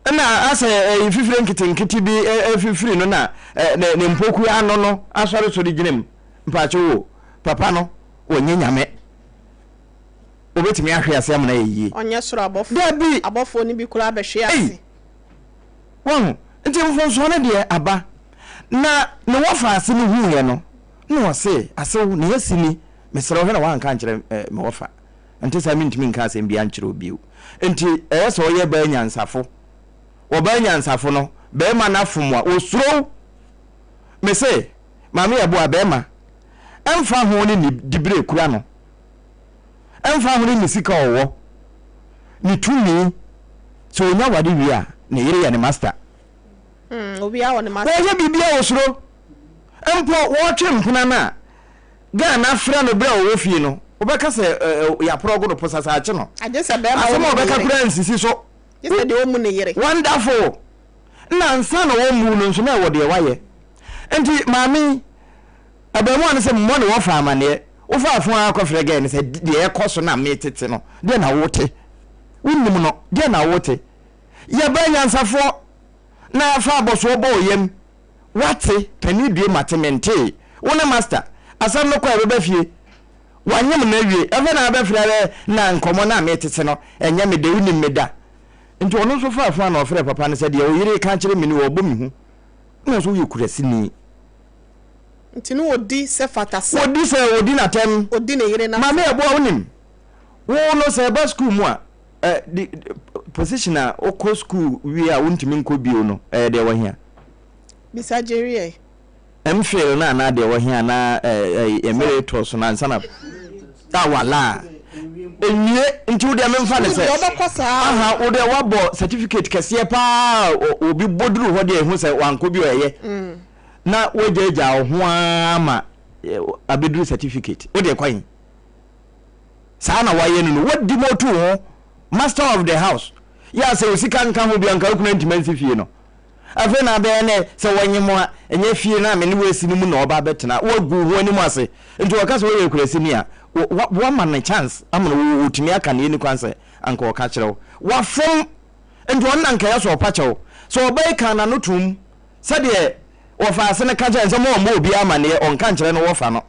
Ɛna asɛ ɛyi fifire nketenkete bi afifiri no na ne ne mpokua ano no asɔre so de gyina mu. Mpakyɛ wo papa no wɔnyɛ nyame. Obetumi ahwe ase amena yɛ yie. Ɔnyɛ soro abɔfoɔ. Dabi. Abɔfoɔ no bi koraa bɛhwe ase. Wahu? Nti mfomsoɔ no deɛ aba. Na ne wɔfa ase no huiɛ no, na ɔse, Asew, nea asi ni, mesrɛ wo, hwɛ na woanka ankyerɛ me wɔfa. Ɛnte saa mentumi nka asɛm biara nkyerɛ wo bio. Nti ɛyɛ sɛ ɔyɛ baa nyansafo. Ɔbaa nyansafo no, barima no afom a, ɔsuro wo. Mese, Maame Yeboah, barima, ɛmfa ho ne ne diberɛ kura no, Ɛmfa ho ne ne sika a ɔwɔ, ne tumi, sɛ ɔnya ware wie a, ne yere yɛ ne master. Mm, obiara wɔ ne master. Wɔyɛ biribiara ɔsuro. Mpo wɔretwe mpena no a, girl no afrɛ no berɛ a ɔwɔ fie no, wobɛka sɛ yɛaporɔgo no, posasa akye no. Agye sɛ bɛrima Asɛm a ɔmu ne ɔbɛka yere. koraa nsisi so. Gye sɛ deɛ ɔmmu ne yere. Wonderful! Nna ansa na wɔmmu no nso na ɛwɔ deɛ wayɛ. Nti maame yi, Abarimaa no sɛ mmɔ ne wɔfa amaneɛ. Wofaa fon ara kɔfrɛ gɛɛ no sɛ deɛ ɛkɔ so na metete no, deɛ na wote? Wonnim no, deɛ na wote? Yɛbaa nyansafoɔ na fa abɔsoɔ bɔ wo yam. Woate? Panin due mate mentee. Wo ne master. Asɛm no kɔ a ɛbɛba fie. Wanyem no awie. Afei na abɛfrɛ rɛ na nkɔmmɔ no a metete no, ɛnyɛ me dɛ, wonim me da. Nti ɔno nso faa fon a na ɔfrɛɛ papa no sɛ deɛ wo yere reka akyerɛ me ni, ɔrebɔ me hu. Na ɔse woyɛ kuraseni. Nti no ɔdi sɛ fata sɛ. Ɔdi sɛ ɔdi n'atɛm. Ɔdi ne yere n'atɛm. Maame Aboa wonim, wo no sɛ ɛba sukuu mu a, ɛ, di, position a wokɔ sukuu wie a wontumi nkɔ bio no, ɛyɛ deɛ wɔhia? Bisa Jerry ɛ. MPhil no anaa deɛ wɔhia anaa ɛ, ɛ, emeritus no ansa na, ah, wala. Ɛnwie, nti wo deɛ memfa no Sukuu sɛ. deɛ wobɛkɔ saa o. Aha, wo deɛ woabɔ certificate kɛseɛ paa a obi bɔ duru hɔ deɛ ɛhu sɛ wankɔ bio ɛyɛ. Na woagyaagyaa wo ho ara ma abɛduru certificate wo deɛ kwan saa na woayɛ no no wo demote wo ho master of the house yɛ a sɛ wo sika nka ho bi anka wo kunu antumi ansi fie no afei na abɛyɛ nɛ sɛ wɔnye mo a ɛnyɛ fie no a me ne wo asi no mu na ɔba abɛtena woagu wo ho anim ase nti wɔka sɛ woyɛ kurasini a woama no chance ama no wɔtumi aka neɛ ni kwan sɛ anka ɔka kyerɛ wo wafom nti ɔno na nka yɛ sɛ ɔpa kyɛw sɛ ɔbɛyi kan n'ano tom Sɛdeɛ Wɔfa ase no ka kyerɛ no sɛ ma ɔmmɔ obiara amanneɛ, ɔnka nkyerɛ no wɔfa no.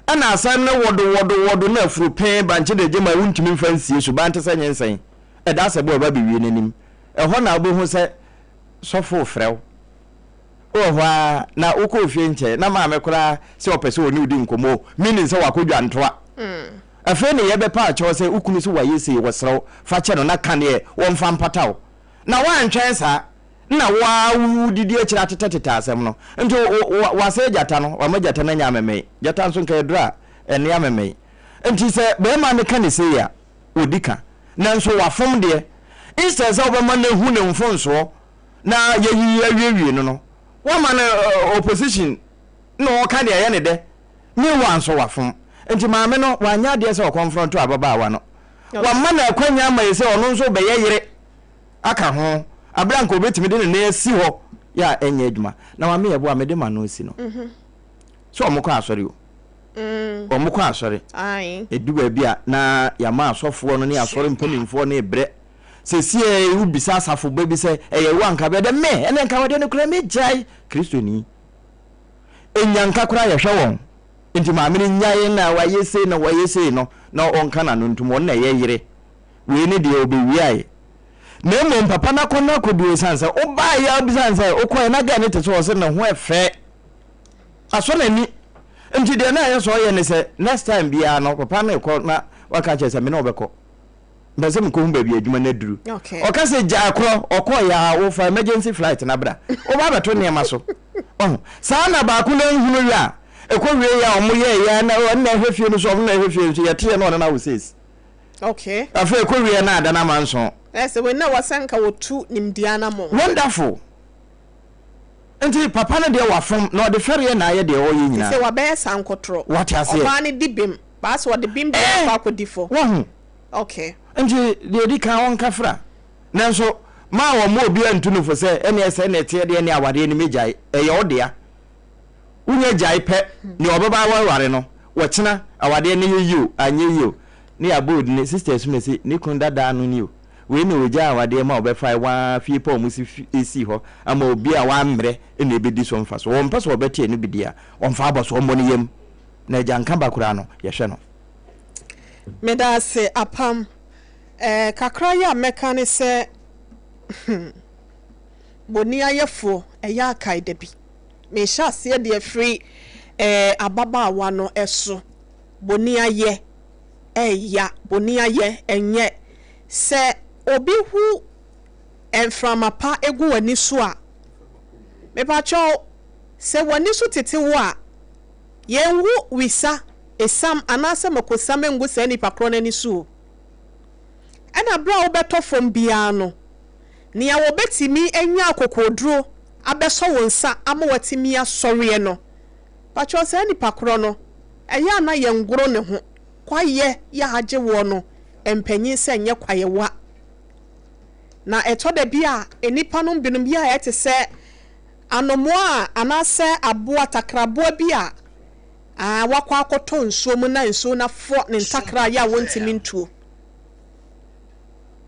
Ɛna asɛm no wɔdo wɔdo wɔdo na afuro pee bankye de gye ma wontumi mfa nsie suban te sɛ nyinsɛn. Ɛda asɛ bo a ɛba bɛwie n'anim. Ɛhɔ na wobɛhu sɛ sɔfo refrɛ wo. Wowɔ hɔ ara na wokɔɔ fie nkyɛe na maame koraa sɛ ɔpɛ sɛ ɔne wo di nkɔmmɔ o, meaning sɛ wakɔ dwantoa. Afei ne yɛbɛpa akyɛw sɛ wo kunu sɛ wayɛ sei, wɔsrɛ wo fa kyɛ no na ka neɛ wɔmfa mpata wo. Na woantwɛn saa na wo ara wodidi akyire atetɛtetɛ asɛm no. Nti wasɛe gyata no, wama gyata no anya amemee. Gyata nso nka aduru a ɛnne amemee. Nti sɛ barima no ka no sei a, ɔdi ka. Nanso wafom deɛ. Instead sɛ wobɛma no ahu ne mfomsoɔ na yɛayiyi awiewie no no, woama no opposition na ɔka deɛ ɛyɛ ne dɛ. Meanwhile nso wafom. Nti maame no wanyɛ adeɛ sɛ ɔkɔnfrɔnto ababaawa no. Wama no akwanya ama yi sɛ ɔno nso rebɛyɛ yere aka ho bere a anka obetumi de ne nan asi hɔ yɛ a ɛnyɛ adwuma. Na maame yɛ bo a mede m'ano asi no. Sɛ wɔkɔ asɔre o. Wɔkɔ asɔre. Edu baabi a na yɛama asɔfoɔ no ne asɔre mpanimfoɔ no rebrɛ. Seesei wobisa asafo ba bi sɛ ɛyɛ wo anka bɛyɛ dɛ me ɛne nka wɔde no koraa megyae Kristoni. Enyanka koraa yɛhwɛ wɔn. Nti maame no nyae na wayɛ sei na wayɛ sei no na ɔnka n'ano ntom ɔno na ɛyɛ yere. Wei ne deɛ ɔbɛwiae. Na mmom papa no akɔnnɔ akɔduru ɛsiane sɛ wobaeɛ a wobisa no sɛ wokɔeɛ na guy no te sɛ ɔse ne ho ɛfɛ. Asɔ n'ani. Nti deɛ na ɛyɛ sɛ ɔyɛ ne sɛ next time biara no papa no rekɔ na waka kyerɛ sɛ me ne wo bɛkɔ. Mpɛ sɛ mekɔhu baabi adwuma no aduru. Ɔka sɛ gyaa korɔ, ɔkɔeɛ a wofa emergency flight na bra. Woba abɛto nneɛma so. Wahu? Saa na baako no anhunu yɛ a, ɛkɔ wie yɛ a wɔn yɛɛ yɛ na ɔno na ɛhwɛ fie no so, ɔno na ɛhwɛ fie no so, yɛteɛ na ɔno na awo sees. Okay. Afei ɛkɔ wie na ada no ama nso. Ɛsɛ wei na wɔsɛ nka wɔtu nimdeɛ anamɔ. Wonderful. Nti papa no deɛ wafom na ɔde fɛreɛ na ayɛ deɛ ɔreyɛ nyinaa. Te sɛ wabɛyɛ sankɔtorɔ. Wate aseɛ. Ɔbaa no di bem. Baa sɛ ɔde bem biara akɔ akɔdi fɔ. Wahu. Okay. Nti deɛ ɛdi kan ɔnka fra. Nanso ma wɔmma obiara ntu no fo sɛ ɛneɛ sɛɛ na ɛteɛ deɛ ɛneɛ awareɛ no mɛgyae. Ɛyɛ wo dea. Wonya gyae pɛ, nea ɔbɛba aware no, wɔkyena awadeɛ no yɛ yie o, anyɛ yie o, ne yɛabɔ odini, sister Asumasi, ne kunu dadaa no ni o, wei na ɔgyaa awadeɛ ma ɔbɛfae waa fie pa a wɔsi sii hɔ ama obi a wammrɛ na ɛbɛdi so mfasoɔ. Ɔmpɛ sɛ ɔbɛte ɛno bi deɛ a, ɔmfa abɔsoɔ mmɔ ne yam. Na agyanka ba koraa no, yɛhwɛ no. Medaase Apam. Eh, kakra yi a mɛka ne sɛ, hmm, boniayɛfoɔ, ɛyɛ akae da bi. Mehyɛ aseɛ de afiri eh, ababaawa no so. Boniayɛ, ɛya, boniayɛ, ɛnyɛ. Sɛ obi hu mframa pa gu w'ani so a, mepakyɛw, sɛ w'ani so tete wo a, yɛngu wisa, esiam anaasɛ makosiam ngu saa nipa korɔ no ani so o. Ɛna berɛ a wobɛtɔ fam biara no, nea wɔbɛtumi anya akokoɔduro abɛsɔ wo nsa ama woatumi asɔreɛ no, pakyɛw saa nipa korɔ no, ɛyɛ a na yɛngoro ne ho. Kwaeɛ yɛ a agye woɔ no, mpanyin sɛ nyɛ kwaeɛwa. Na ɛtɔ da bi a, nnipa nom binom yɛ a ɛte sɛ anomoa a anaasɛ aboa, takraboa bi a a wakɔ akɔtɔ nsuo mu na nsuo no afɔ ne ntakra yɛ a wɔntumi ntuo.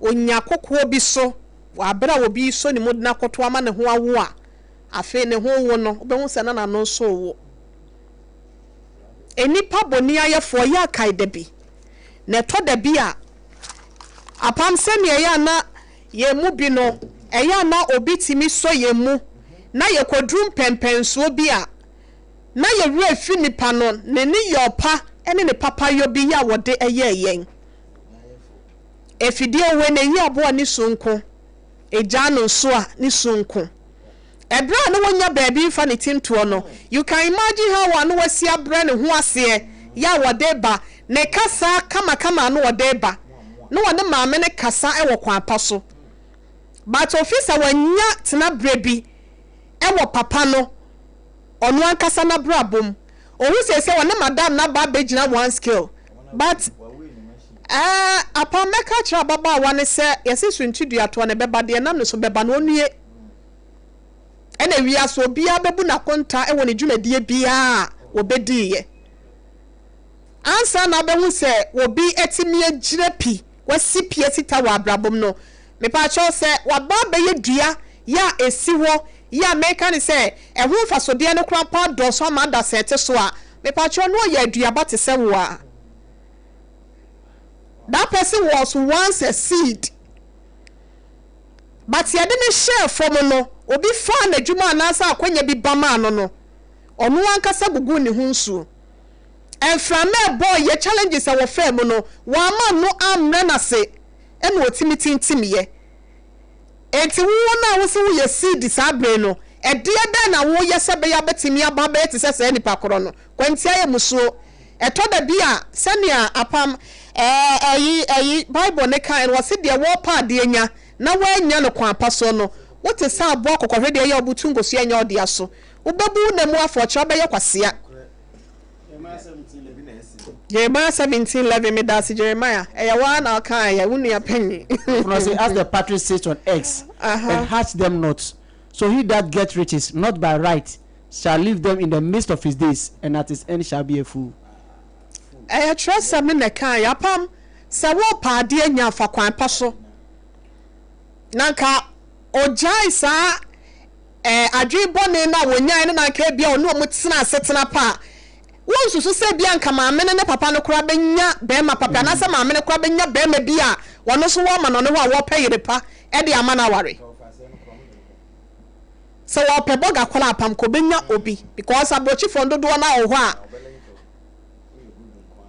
Ɔnya kokoɔ bi so wɔ aberɛ a obi resɔ ne mu de no akɔto ama ne ho awo a, afei ne ho rewo no, wobɛhu sɛ na n'ano nso rewo. Nnipa boniayɛfoɔ yɛ akae da bi, na ɛtɔ da bi a, apam sɛdeɛ ɛyɛ a na yɛn mu bi no, ɛyɛ a na obi tumi sɔ yɛn mu na yɛkɔduru mpɛnpɛnsoɔ bi a, na yɛn werɛ fi nipa no, ne nneyɔɔ pa ne ne papayɔ bi a wɔde yɛɛ yɛn. Afidie wei na ɛyi aboa ne su nko, ɛgyaa no nso a ne su nko. Ɛberɛ a na wɔnnya baabi mfa ne ti ntoɔ no, you can imagine how a na wasi abrɛ ne ho aseɛ yɛ a wɔde ba, ne kasa kamakama a na wɔde ba, na wɔne maame no kasa wɔ kwan pa so. But ofi sɛ wanya tenaberɛ bi wɔ papa no ɔno ankasa n'abrabɔ mu. Ohu seesei ɔne madam no aba abɛgyina one scale but eh, apa mɛka akyerɛ ababaawa no sɛ yɛse suntiduatoɔ no ɛbɛba deɛ ɛnam ne so bɛba no ɔnnue. Ɛna wiase obiara bɛbu n'akonta wɔ ne dwumadie biara a wɔbɛdiiɛ. Ansa na wobɛhu sɛ obi atumi agyina pi, wasi pi asi ta wɔ abrabɔ mu no, mepaakyɛw sɛ waba abɛyɛ dua yɛ a ɛsi hɔ. Yi a meka ne sɛ, ɛho mfasodeɛ no koraa mpo adɔɔso ama ada sɛ ɛte so a, mepakyɛw na ɔyɛ aduaba te sɛ wo a. That person was once a seed. But yɛde no hyɛɛ fam no, obi faa n'adwuma anaasɛ akwanya bi ba maa no no, ɔno ankasa guguu ne ho nsuo. Mframa a ɛbɔɔ yɛ challenges a wɔfaa mu no, wamma no ammrɛ no ase ɛna ɔtumi tintimiiɛ. Enti wo no a wose woyɛ seed saa bere no, ɛdeɛ bɛn na woyɛ sɛ ɛbɛyɛ a wobɛtumi aba abɛyɛ te sɛ saa nipa korɔ no? Kwantia yɛ musuo. Ɛtɔ da bi a, sɛnea apam, ɛɛ, ɛyi, ɛyi, Bible no kae no, wɔse deɛ wɔrepɛ adeɛ nya na wannya no kwan pa soɔ no, wote sɛ aboa kɔkɔhwedeɛ yɛ a ɔbutu nkosua nyɛ ɔdea so. Wobɛbu wo nna mu afɔɔkyerɛ wobɛyɛ kwasea. Jeremiah 17:11 Medase Jeremiah, ɛyɛ wo ara na wokaeɛ, wo nua panyin. Ɔno ɔse, As the partridge sits on eggs, and hatch them not, so he that get riches not by right shall leave them in the midst of his days, and at his end shall be a fool. Ɛyɛ twerɛsɛm no na ɛkaeɛ. Apam, sɛ worepɛ adeɛ anya a, fa kwan pa so. Na anka ɔgyae saa eh, adwene bɔne no a wɔnyae no na anka ebia ɔne wɔn tena asetena pa a, wonsusu sɛ ebia anka maame no ne papa no koraa bɛnya barima papa anaasɛ maame no koraa bɛnya barima bi a ɔno nso wɔ amanɔne hɔ a wɔpɛ yere pa de ama no aware. Sɛ wɔpɛ bɔga koraa apam ka ɔbɛnya obi because aburokyifoɔ dodoɔ no a wɔ hɔ a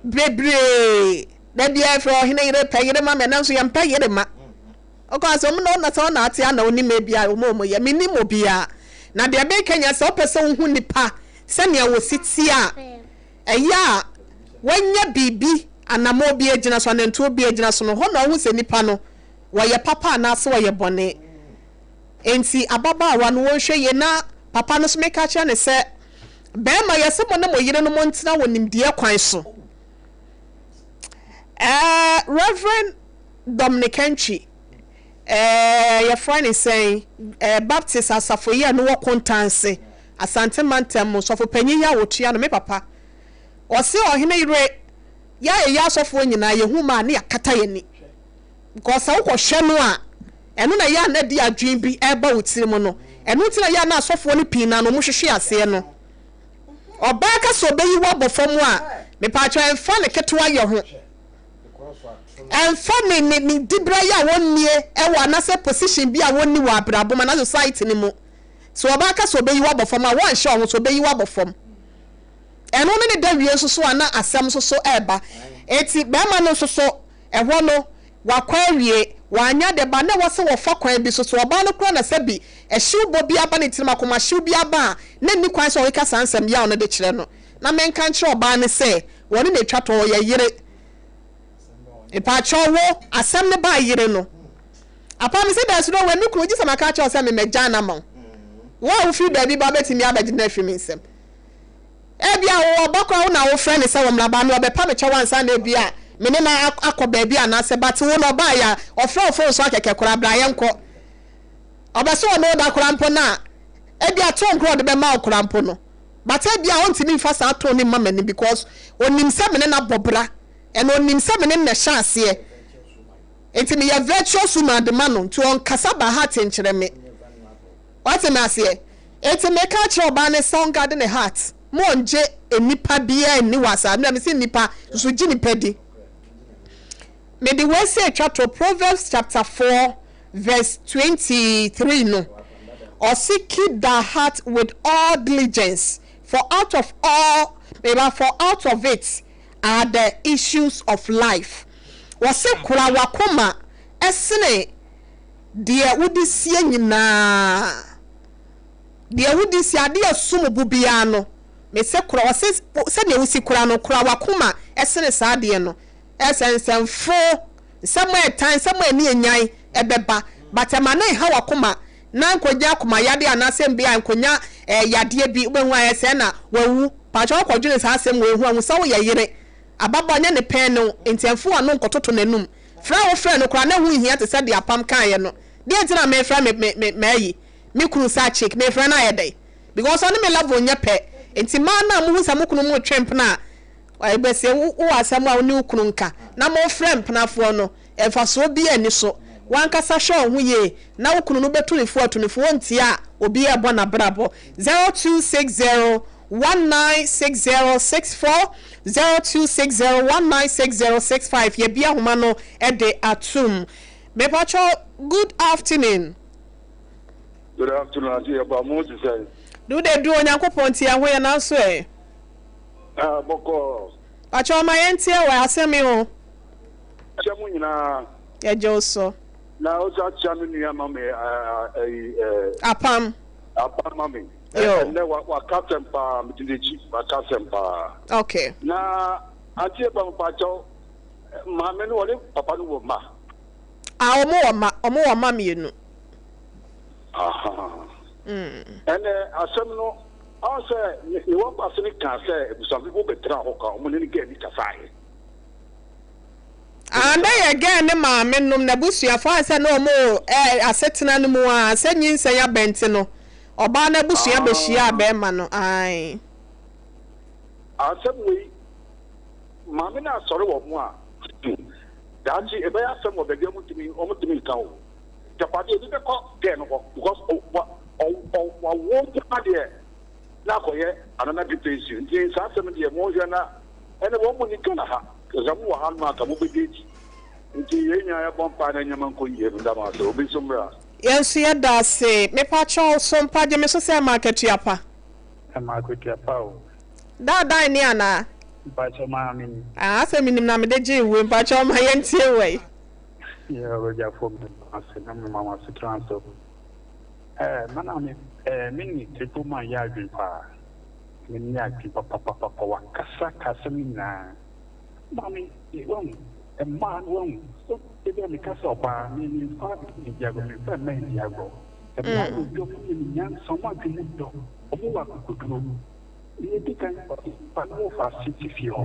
bebree da biara frɛ ɔhene yere pɛ yere ma me nanso yɛmpɛ yere ma. Ɔkaa sɛ, Ɔmo na ɔna sɛ ɔna ate ana onim ebia ɔmo a ɔmo yɛ, mennim obiara. Na deɛ meka nyinaa sɛ wopɛ sɛ wohu nipa sɛnea wɔsi teɛ a, ɛyɛ a wanya biribi, anamɔn bi agyina so, anantuo bi agyina so no, hɔ na wohu sɛ nipa no wɔyɛ papa anaasɛ wɔyɛ bɔne. Enti ababaawa no wɔnhwɛ yie na papa no nso meka kyerɛ no sɛ, bɛɛma yɛse mo ne mo yerenom ntena wɔ nimdeɛ kwan so. Ɛɛ Rev. Dominic Antwi, ɛɛ yɛfrɛ no sɛn, ɛɛ Baptist asafo yi a ɛno wɔ Kontanse, Asante mantam mu, sɔfopanyin yi a wɔtua no, me papa. Ɔse ɔhene yere, yɛ a yɛyɛ asɔfoɔ nyinaa, yɛhu ma a ne yɛakata yɛn ani. Because sɛ wokɔhwɛ no a, ɛno na ɛyɛ a na ɛde adwene bi ɛreba wo tirim no. Ɛno nti na ɛyɛ a na asɔfoɔ no pii no ara no wɔhwehwe aseɛ no. Ɔbaa ka sɛ ɔbɛyi wo abɔ fam a, mepaakyɛw ɛmfa ne ketewa yɛ ho. Ɛmfa ne ne ne dibra yi a wɔnnie wɔ anasɛ position bi a wɔnni wɔ abrabɔ mu anaa society no mu. Sɛ ɔbaa ka sɛ ɔbɛyi wo abɔ fam a, wɔnhyɛ wo ho so, ɔbɛyi wo abɔ fam. Ɛno ne ne da wie nso so a na asɛm nso so ɛreba. Enti bɛrima no nso so, ɛhɔ no, wakɔ awie, wanyɛ ade ba na ɛwɔ sɛ wɔfa kwan bi so. Sɛ ɔbaa no koraa na sɛbi ɛhyew bɔ bi aba ne tirim, akomahyew bi aba a, na ɛnni kwan sɛ ɔkeka saa nsɛm yaw no de kyerɛ no. Na menka nkyerɛ ɔbaa no sɛ, wɔne no atwa tɔ, ɔyɛ yere. Mpakyɛw wo asɛm no baa yere no apa me se dɛn so no wei me kunu gye sɛ maka akyerɛ wo sɛ me mɛgyaa no ama wo. Wo a wofiri baabi ba wobɛtumi abɛgye no afiri me nsam. Ebia wo ɔba koraa wo na wofrɛ no sɛ wɔmmra ba me ɔbɛpa me kyɛw ansa na ebia me ne no akɔ baabi anaasɛ but wo no ɔbaeɛ a ɔfrɛ wo phone so akɛkɛ koraa bra yɛnkɔ. Ɔbɛsɛ ɔne wo da koraa mpo no a ebia tone koraa ɔde bɛma wo koraa mpo no but ebia ɔntumi mfa saa tone no mma m'anim because onim sɛ me ne no abɔ bra and onim sɛ me ne no na ɛhyɛ aseɛ nti meyɛ virtuous woman de ma no nti ɔnkasa by heart nkyerɛ me. Wate me aseɛ? Nti meka akyerɛ ɔbaa no sɛ ɔngade ne heart ma ɔngye nnipa biara nni wɔ asaase me deɛ mese nnipa nso gye nnipa di. Mede wei sɛ atwa to Proverbs chapter 4 verse 23 no, ɔse keep thy heart with all diligence for out of all meba for out of it are the issues of life. Ɔse kora w'akoma sene deɛ wode sie nyinaa, deɛ wode sie adeɛ a ɛsom bo biara no, mese kora, ɔse sɛdeɛ wosi kora no, kora w'akoma sene saa adeɛ no. Ɛsɛ nsɛmfoo, nsɛm a ɛtan, nsɛm a ani nnyan ɛbɛba but ɛma no nha w'akoma na nkɔnya akoma yadeɛ anaasɛ mbea nkɔnya eh, yadeɛ bi wobɛhu ayɛ sɛɛ na wawu. Pakyɛ wokɔdwene saa asɛm wei ho a hu sɛ woyɛ yere. Ababaa nyɛ ne pɛn ne wo nti ɛmfa w'ano nkɔtoto n'anum. Frɛ a wofrɛ no koraa na ɛho nhia te sɛ deɛ Apam kaeɛ no. Deɛ nti na mefrɛ me me me m'ayi me kunu saa chick mefrɛ no ayɛ dɛn? Because ɔne me level nyɛ pɛ nti mmaa no a mohu sɛ mo kunu mo retwe mpena a Ɛbɛsɛ wo wɔ asɛm a wo ne wo kunu nka na mofrɛ mpenafoɔ no, mfasoɔ biara nni so. W'ankasa hwɛ wo ho yie na wo kunu no bɛtu ne fo atu ne fo, ɔntie a obi rebɔ n'abrabɔ. 0260 196064, 0260 196065 Yɛabue ahoma no de atom. Mepakyɛw, good afternoon. Good afternoon, Auntie Yɛba mo te sɛn? Do de du Onyankopɔn nti yɛn ho yɛ nanso ɛ. Ah, bɔkɔɔ. Pakyɛw ma yɛn nteɛ wɔ asɛm yi ho. Kyɛ mo nyinaa. Yɛgye wo so. Na wo sa kyia me nua ma me ɛyi ɛɛ. Apam. Apam ma me. Yo. Ɛnɛ wa waka asɛm paa me di n'akyi waka asɛm paa. Okay. Na Auntie Yɛba mepakyɛw maame no wɔne papa no wɔ mma? Ah wɔn wɔ mma wɔn wɔ mma mmienu. Ɛnɛ asɛm no, ɔn sɛ ne wɔfa ase no kaa sɛ abusuafo bi bɛtena hɔ ka wɔn ne ne gɛɛ bi kasaeɛ. Ah, na yɛ gɛɛ ne maame nom n'abusuafo ayɛ sɛ na wɔn ɛ asetena no mu a sɛ nyinsɛn aba nti no ɔbaa no abusua bɛhyiaa bɛrima no ae. Asɛm wei maame no asɔre wɔ ho a, daakye ɛbɛyɛ asɛm wɔ baabi a wɔntumi wɔntumi nka o. Agyapadeɛ ebi bɛkɔ girl no hɔ because wa ɔ wawo nko ara deɛ na akɔyɛ another different issue nti saa asɛm deɛ monhwɛ na ɛne wɔn mo ni Ghana ha sɛ mo wɔ ha nom a ka mo bɛdi akyi nti yɛn nyinaa yɛbɔ mpae na nneɛma nkɔ yie meda mo ase obi nso mmra. Yɛn nso yɛda ase. Mepakyɛw so mpa gye me so sɛ ɛma akatua pa. Ɛma akatua pa o. Daadaa nni anaa? Mpakyɛw maame ni. Ah asɛ menim na mede gyee wei mpakyɛw ma yɛntie wei. Yɛ ɔbɛgyafo me ase na mema mo asetena so. Eh, mana me eh, me ne Triple Man yɛ adwene paa. Me ne adwene papapapapa, wakasa ka asɛm no nyinaa. Maame, wahu, mmaa no wahu, so ebi a meka sɛ ɔbaa, me memfa nni agorɔ, memfa mmaa nni agorɔ. Mmaa wɔ dɔ, wɔn nim nyansa, wɔn adwene mu dɔ, wɔn wɔ akokoduro. Nea edi kan, ɔse, fa ne wɔfa ase te fie hɔ.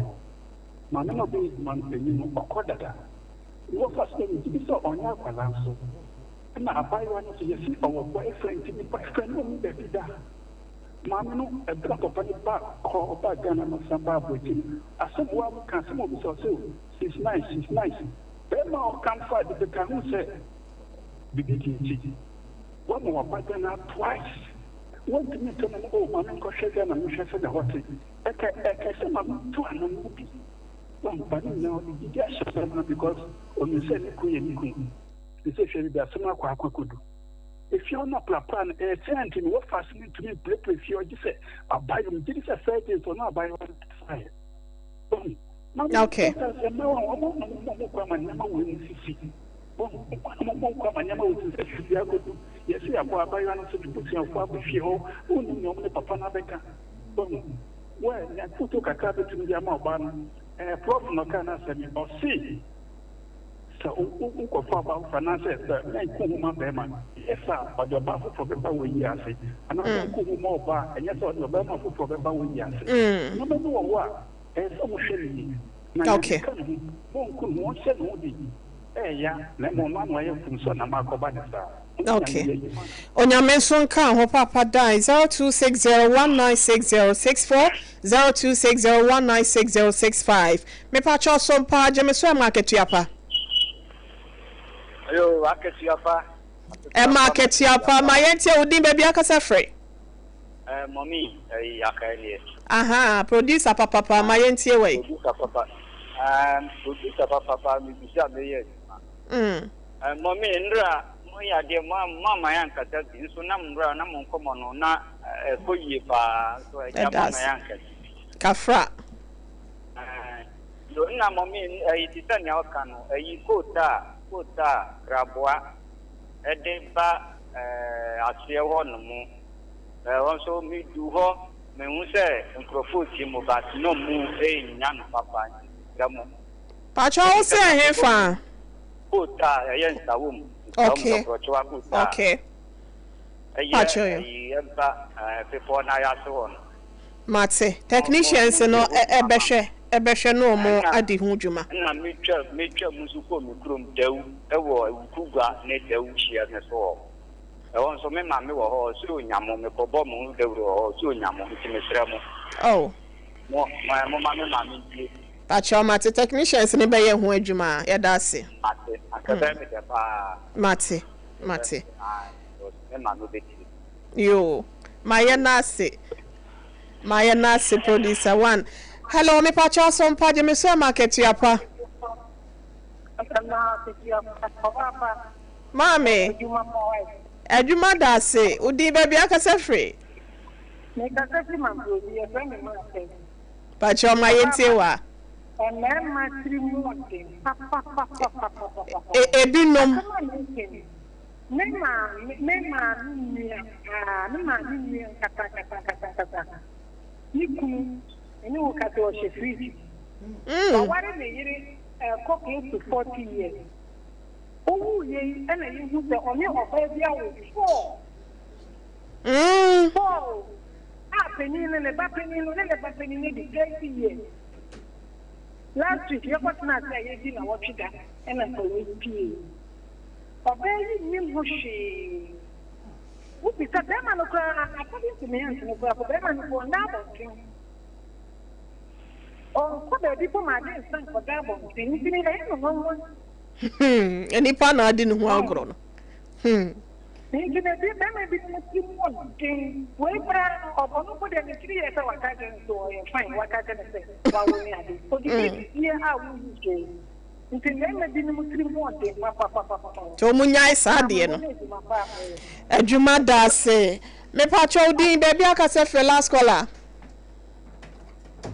Maame no a ɔbɛyɛ adwuma no panyin no, ɔkɔ dada. Wɔfa sɛ megye di sɛ ɔnyɛ akwadaa nso. Ɛna abaayewa no nso yɛse ɔwɔ boyfriend nti ne boyfriend no ɔnni baabi da. Maame no ɛberɛ a papa no ba kɔ ɔbaa Ghana na ɔsan baa aboakyi no asɛm waa mu ka asɛm a ɔbisa ɔse oh she's nice she's nice. Bɛɛma a ɔka mfa de bɛka ho sɛ biribi di akyi. Wama waba Ghana twice wantumi ntɔ no oh ma menkɔhwɛ Ghana menhwɛ sɛdeɛ hɔ te. Ɛkɛ ɛkɛ sɛ ma mentu anamɔ bi. Wampa ne nyinaa ɔde gyidi ahyɛ bɛrima no because onim sɛ ne kunu yɛ ne kunu. Te sɛ hwɛ baabi asɛm akɔ akɔ akɔdu. Efie hɔ no aprapra no ɛyɛ sɛ nti no wɔfa ase no ntumi mprapra fie hɔ gye sɛ abayewa mu gyedi sɛ first day nso ɔno abayewa no faeɛ. Wahu? Na mo Okay. sometimes mmaa wɔn wɔn na wɔn wɔn kɔ ama nneɛma wɔ mu sisi. Wɔn wɔn na wɔn kɔ ama nneɛma wɔ sisi sɛ hwɛ bi akɔdu. Yɛsɛ yɛabɔ abayewa no so de busuafoɔ abɛ fie hɔ. Wonnim nea wɔn ne papa no abɛka. Wahu? Well, nea afotuo kakra bɛtumi de ama ɔbaa no, eh, Prof na ɔkaa n'asɛm yi, ɔse sɛ wokɔfa ɔbaa foforɔ anaasɛ sɛ mɛnko ho ma bɛrima, ɛyɛ sɛ a ɔde ɔbaa foforɔ bɛba wɔ yi ase, anaasɛ woko ho ma ɔbaa a, ɛnyɛ sɛ ɔde ɔbarima foforɔ bɛba wɔ yi ase. Nneɛma bi wɔ hɔ a, ɛyɛ sɛ wohwɛ no yie, na Nyame ka ne ho, monku ne ho, ɔnhyɛ ne ho den. Ɛyɛ ya, na mmom ɔno ano ayɛ mfomsoɔ na ama akɔba ne saa. Ok Onyame nso nka ho papa dan 0260196064 0260196065 mepakyɛw som paa gye me so ɛma akatua pa. Ayo akatua pa. Ɛma akatua pa ma yɛntie wo din baabi akasa firi. Eh, mɔmi ɛyi akae nie. Aha producer papapa ma yɛntie wei. Producer papa. Um, producer papapa mebisa meyɛ adwuma. Mm. Eh, mɔmi nnura Mo yɛ adeɛ mo mo amma yɛn ankasa bi nso na mo bra na mo nkɔmɔ no na ɛkɔ yie paa nso agya mo amma yɛn ankasa bi. Kafra. Ɛɛ yo nna mɔmi ɛyi te sɛ nea ɔka no ɛyi coat a coat a kraboa ɛde ba ɛɛ aseɛ hɔ nom ɛhɔ nso me du hɔ me hu sɛ nkorɔfoɔ tie mo but na ɔmo ɛnya no papa nti me srɛ mo. Pakyɛ wo sɛ ɛhefa? Coat a ɛyɛ nsawom, nsawom Okay. dɔkorɔkyewa coat a Okay. ɛyɛ Pakyɛ yo. ɛyi ɛba ɛɛ bepɔ no ayase hɔ no. Mate. Mo mo Technicians mo no yɛ hɔ ɛ dwuma ma me. ɛbɛhwɛ ɛbɛhwɛ na ɔmo Ɛna adi ho dwuma. ɛna metwa metwa mu nso kɔɔ me kurom Dawu ɛwɔ Awukugua ne Dawu hyeɛ no so hɔ. Ɛhɔ nso me maame wɔ hɔ ɔse onya mo mekɔbɔ mo ho dawuro wɔ hɔ ɔse onya mo nti mesrɛ mo Oh. mo mo momma me maame ntie. Pakyɛw mate technicians no bɛyɛ ho adwuma yɛda ase. Mate, anka ɛbɛyɛ me dɛ paa. Mate, mate. Ɛbɛyɛ me dɛ ae because me maame bɛtie. Yoo, mayɛ n'ase, mayɛ n'ase producer one. Hello, me pakyɛw asɔmpa gye me so ɛma akatua pa. Maame, adwuma da ase, wo din baabi akasa firi? Mekasa firi Mamprobi, yɛfrɛ me Maasɛ. Pakyɛw ma yɛntie wo a. Mmarima tiri mu ɔden papapapapapapa. Ebinom. Asɛm a meka yi, me maame, me maame nua paa, me maame nua nkasa nkasa nkasa nkasa. Ne kunu, me ne wo kasa ɔhyɛ fridge mu. Waware ne yere ɛkɔ close to 40 years. Owuiɛ yi ɛna yɛhu sɛ ɔne ɔbaa bi awo four. Paul a panyin no, ne ba panyin no ne ne ba panyin no adi 30 years. Last week yɛkɔtena ase a yɛdi nnawɔtwe da ɛna sɛ wei pie. Ɔbaa yi nnim ho hwee. Wobisa bɛrima no koraa, according to me aunt no koraa, bɛrima no mpo ɔnda abɔnten. Ɔnkɔ baabi mpo ma ade nsa nkɔda abɔnten. Nti no ɛyɛ no nwanwa. Hmm, nipa na adi ne ho agorɔ no. Hmm. Nti na bi bɛrima binom tiri mu wɔ den. Wei koraa no ɔbɔ no mpo deɛ ne tiri yɛ sɛ waka akyerɛ no sɛ ɔyɛ fine waka akyerɛ no sɛ wawo ne ade. Odidi fie a wonhu hwee. Nti mmarima binom tiri mu wɔ den papapapapa. Nti wɔn nyae saa adeɛ no. Maame mo ne adwuma pa a moyɛ. Adwuma da ase. Mepakyɛ wo din baabi akasa firi last caller.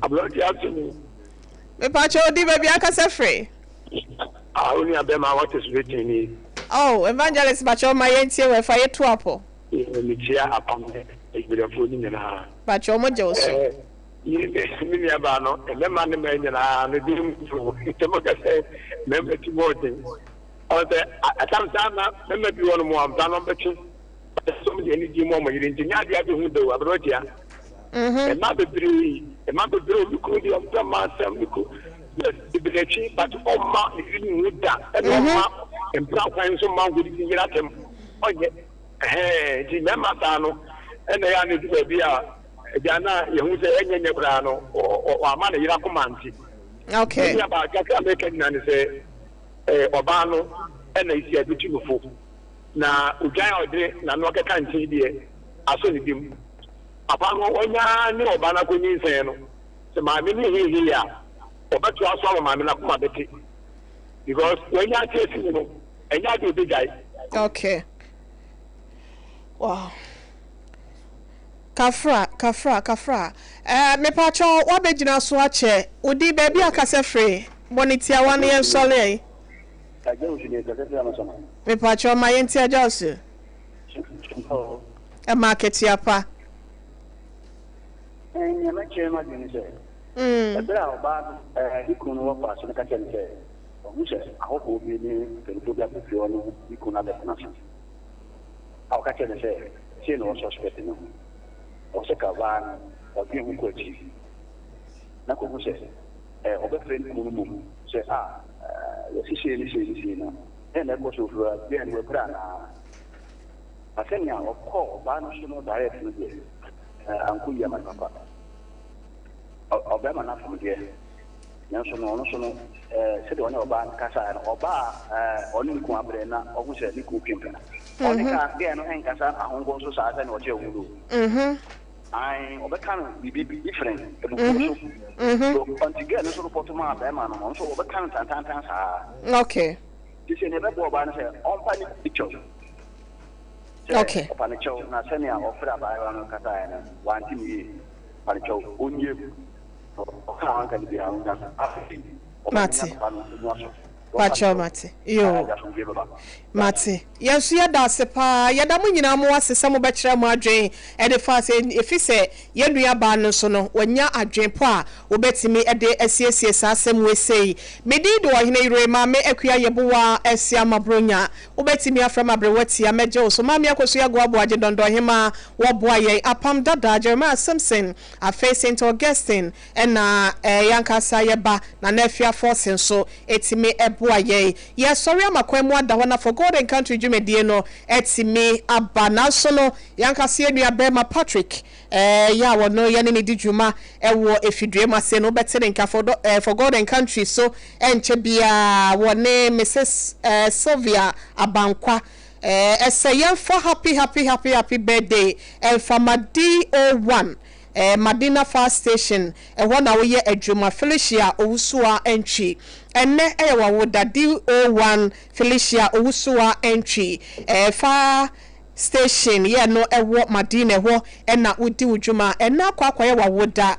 Aberanteɛ ase mu. Mepakyɛ wo din baabi akasa firi. Ah, wo nua bɛma what is written ni. Oh, evangelist pakyɛ ma yɛntie wɔ ɛfa yɛtu apɔ. Mekyia apam ne adwumayɛfoɔ no nyinaa. Pakyɛ ɔmo gye wo so. Me nua baa no, mmarima ne mmaa nyinaa no de mu so. Sɛ mo ka sɛ mmarima ti mu ɔden. Ɔn sɛ atam saa na mmarima bi wɔ no mo ampa no ɔmbɛtwe. Sɛ ɔmo de anigye mu ɔmo yere nti nyɛ adeɛ abɛhu da o aberɛwatia. Mmaa bebree, mmaa bebree o, me kunu deɛ ɔmpɛ mmaa asɛm, me kunu yes bebree akyi but ɔmma ne yere nhu da ɛna ɔmma mpena kwan nso mma nkɔdidi yere atɛm ɔnyɛ ɛhɛn nti mmarima saa no ɛna ɛyɛ a na ɛdu baabi a agya na yɛhu sɛ ɛnyɛ nyɛ koraa no ɔama ne yere akoma nti. Okay. Ɛni aba kakra mɛka nyinaa ne sɛ ɔbaa no ɛna esi adutu no fo na odwan a ɔde n'ano akɛka nkyɛn deɛ asɔ ne dim. Papa no ɔnya ne ɔba no akɔnyinsɛn no, sɛ maame no heihei a, ɔbɛtoa so ama maame no akoma bɛte because wanya ate asi mu no, ɛnyɛ ade a ɔbɛgyae. Okay. Wow. Kafra, kafra, kafra. Eh, mepakyɛw, woabɛgyina so akyɛ. Wo din, baabi a kasa firi. Bɔ ne tiawa no yɛnsɔre ɛ. Agya Osu deɛ kasa firi Amasaman. Mepakyɛw, ma yɛntie Agya Osu. Ɛma akatua pa. Nea mɛkyerɛ m'adwene ne sɛ, bere a ɔbaa no ne kunu no wɔ faase no ka kyerɛɛ no sɛ wahu sɛ ahɔhoɔ bi ne mpanimfoɔ bi aba fie hɔ ne ne kunu no abɛtena ase, a ɔka kyerɛɛ no sɛ sei na ɔsuspect no, ɛwɔ sɛ ka ɔbaa no ɔdwen ho kɔ akyiri na kɔhu sɛ ɔbɛfrɛ ne kunu no mmom sɛ, ah, yɛse sei ne sei ne sei na dɛn na ɛkɔ so ofiri hɔ a, dɛn no wapira anaa? Na sɛnea ɔkɔɔ ɔbaa no so no direct no deɛ, ankɔ yie ama no papa. Ɔbarima no afom deɛ, nanso no ɔno nso no, sɛdeɛ ɔne ɔbaa no kasaeɛ no, ɔbaa a ɔne ne kunu abrɛ na ɔhu sɛ ne kunu twe mpena. Ɔne ka girl no nkasa ahonhom so saa sɛnea ɔkyerɛ wo no o. Ae, ɔbɛka no biribi different, abufuo so. So ɔnti girl no nso report maa barima no, ɔno nso ɔbɛka no tantantan saa. Okay. Te sɛ nea ɛbɛboa ɔbaa no sɛ ɔmpa ne kyɛw. Sɛ ɔpa no kyɛw na sɛnea ɔfrɛ abaayewa no kasaeɛ no wante no yie, pa no kyɛw, ɔnnye mu. Ɔka a wanka no biara ɔnnya so. Afei ɔba no nya papa no mu aso. Pakyɛw mate. Yoo. Mate. Yɛn nso yɛda ase paa. Yɛda mo nyinaa mo ase sɛ mobɛkyerɛ mo adwen de fa ase efisɛ yɛn nua baa no nso no wanya adwen pa a wobɛtumi de asiesie saa asɛm wei sei. Me din de Ɔhene Yere Maame Akua Yeboah Asiamah Bronya. Wobɛtumi afrɛ me Aberewa Tia, mɛgye wo so. Maame Akosua Agoa Aboagye Dɔndɔnhemaa, wɔboa yɛn. Apam Dada, Jeremiah Simpson, afei Saint Augustine, ɛna yɛn ankasa yɛba Nana Afia Forson nso tumi boa. ɛboa yɛn. Yɛsɔre ama kwan mu ada hɔ na For God and Country dwumadie no atumi aba. Nanso no, yɛn ankasa yɛn nua barima Patrick yɛ a ɔno yɛne no di dwuma wɔ efidua mu ase no, wobɛte ne nka For, For God and Country so ɛnkyɛ biara wɔne Mrs. Sylvia Abankwa Ɛsɛ yɛnfa happy happy happy happy birthday ɛnfa ma DO one Madina fire station ɛhɔ na woyɛ adwuma Felicia Owusuaa Antwi ɛnnɛ ɛyɛ wawoda DO one Felicia Owusuaa Antwi fire station yɛ no ɛwɔ Madina ɛhɔ ɛna wodi wo dwuma ɛnnɛ akɔ akɔyɛ wawoda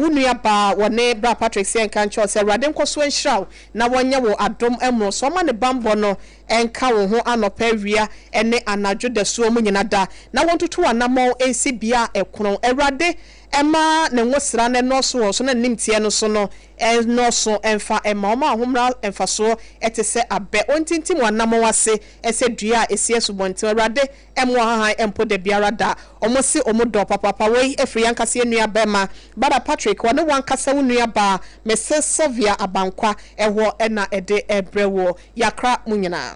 wo nua baa wɔne bra Patrick sɛ yɛnka nkyerɛ wo sɛ Awurade nkɔso nhyira wo na wɔnyɛ wo adom mmoroso ɔma ne banbɔ no Nka wo ho anɔpa, awia, ne anadwo dasuo mu nyina da, na wɔntutu w'anammɔn nsi bea a ɛkorɔn. Awurade mma ne ngosra no nnɔɔso wɔ wo so, na ne nimteɛ no so no nnɔɔso mfa mma wo. Ma wo ho mmra mfasoɔ te sɛ abɛ. Ɔntintim w'anammɔn ase sɛ dua a ɛsi asubɔnten. Awurade mmoa hahan mpo da biara da. Wɔn se wɔn dɔ papaapa. Wei firi y'ankasa yɛn nua bɛɛma Bada Patrick, ɔne w'ankasa wo nua baa Mrs Sylvia Abankwa hɔ na ɛde rebrɛ woɔ. Yɛakra mo nyinaa.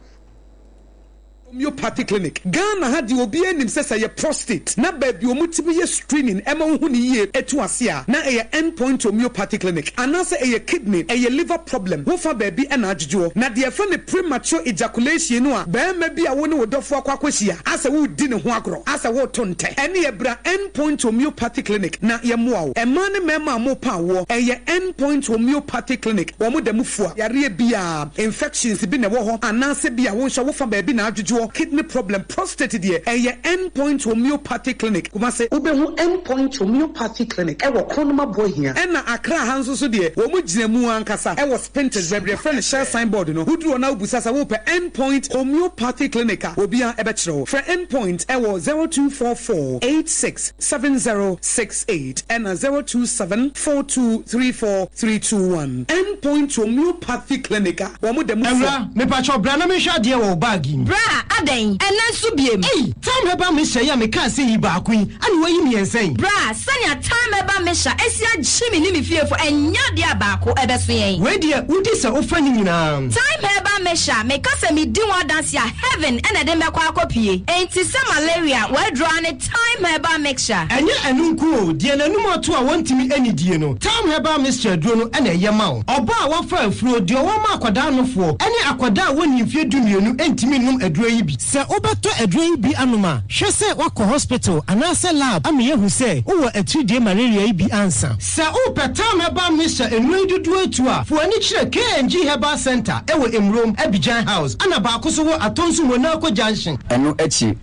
Homeopathy Clinic, Ghana ha deɛ obiara nim sɛ sɛ ɛyɛ prostate na baabi a wɔtumi yɛ screening ma wohu no yie tu ase a na ɛyɛ End Point Homeopathy Clinic anaasɛ ɛyɛ kidney, ɛyɛ liver problem wofa baabi na adwodwoɔ. Na deɛ yɛfrɛ no premature ejaculation no a barima bi a wo ne wo dɔfoɔ akɔ akɔhyia asɛ woredi ne ho agorɔ asɛ woreto ntɛ ɛneɛ bra End Point Homeopathy Clinic na yɛmmoa wo. Mmaa ne mmarima a morepa awoɔ ɛyɛ End Point Homeopathy Clinic wɔn da mu fua yareɛ biara. Infections bi na ɛwɔ hɔ anaasɛ bi a wo nso wofa baabi na adwodwoɔ, kidney problem, prostate deɛ ɛyɛ End Point Homeopathy Clinic, Kumasi. Wobɛhu End Point Homeopathy Clinic wɔ Kronum Aboahia. Ɛna Accra ha nso so deɛ wɔn gyina mu ankasa wɔ Spintex baabi yɛfrɛ no Shell sign board no, woduru hɔ na wobisa sɛ wopɛ End Point Homeopathy Clinic a obiara bɛkyerɛ wo. Frɛ End Point wɔ 0244 86 7068 ɛna 027 4234 321. End Point Homeopathy Clinic a wɔn da mu fua. Awura, mepakyɛw bra na menhwɛ adeɛ wɔ wo bag yi mu. Bra, adɛn? Ɛnnɛ nso biem? Ei! Thyme Herbal Mixture yi a mekaa sɛ yi baako yi, ɛna woayi mmiɛnsa yi? Bra, sɛnea Thyme Herbal Mixture asi agye me ne me fiefo, ɛnyɛ adeɛ a baako ɛbɛso yɛn. Wei deɛ, wodi sɛ wofa ne nyinaa. Thyme Herbal Mixture, meka sɛ medi ho adanse a, heaven na ɛde me bɛkɔ akɔpue. Enti sɛ malaria, w'aduro ara ne Thyme Herbal Mixture. Ɛnyɛ ɛno nko o, deɛ n'anum ato a wɔntumi nnidie no, Thyme Herbal Mixture aduro no na ɛyɛ ma wo. Ɔbaa a wafa afuro, deɛ ɔwɔ ma akwadaa nofoɔ, ne akwadaa a wɔnnii mfeɛ dumienu ntumi nnom aduro yi bi. Sɛ wobɛtɔ aduro yi bi anom a, hwɛ sɛ woakɔ hospital anaasɛ lab ama yɛahu sɛ wowɔ atiridie malaria yi bi ansa. Sɛ wopɛ Thyme Herbal Mixture nnuro yi dodoɔ atu a, fa w'ani kyerɛ KNG Herbal Centre wɔ Emurom, Abidjan House, ɛna baako nso wɔ Atonsu Monaco Junction. Ɛno akyi.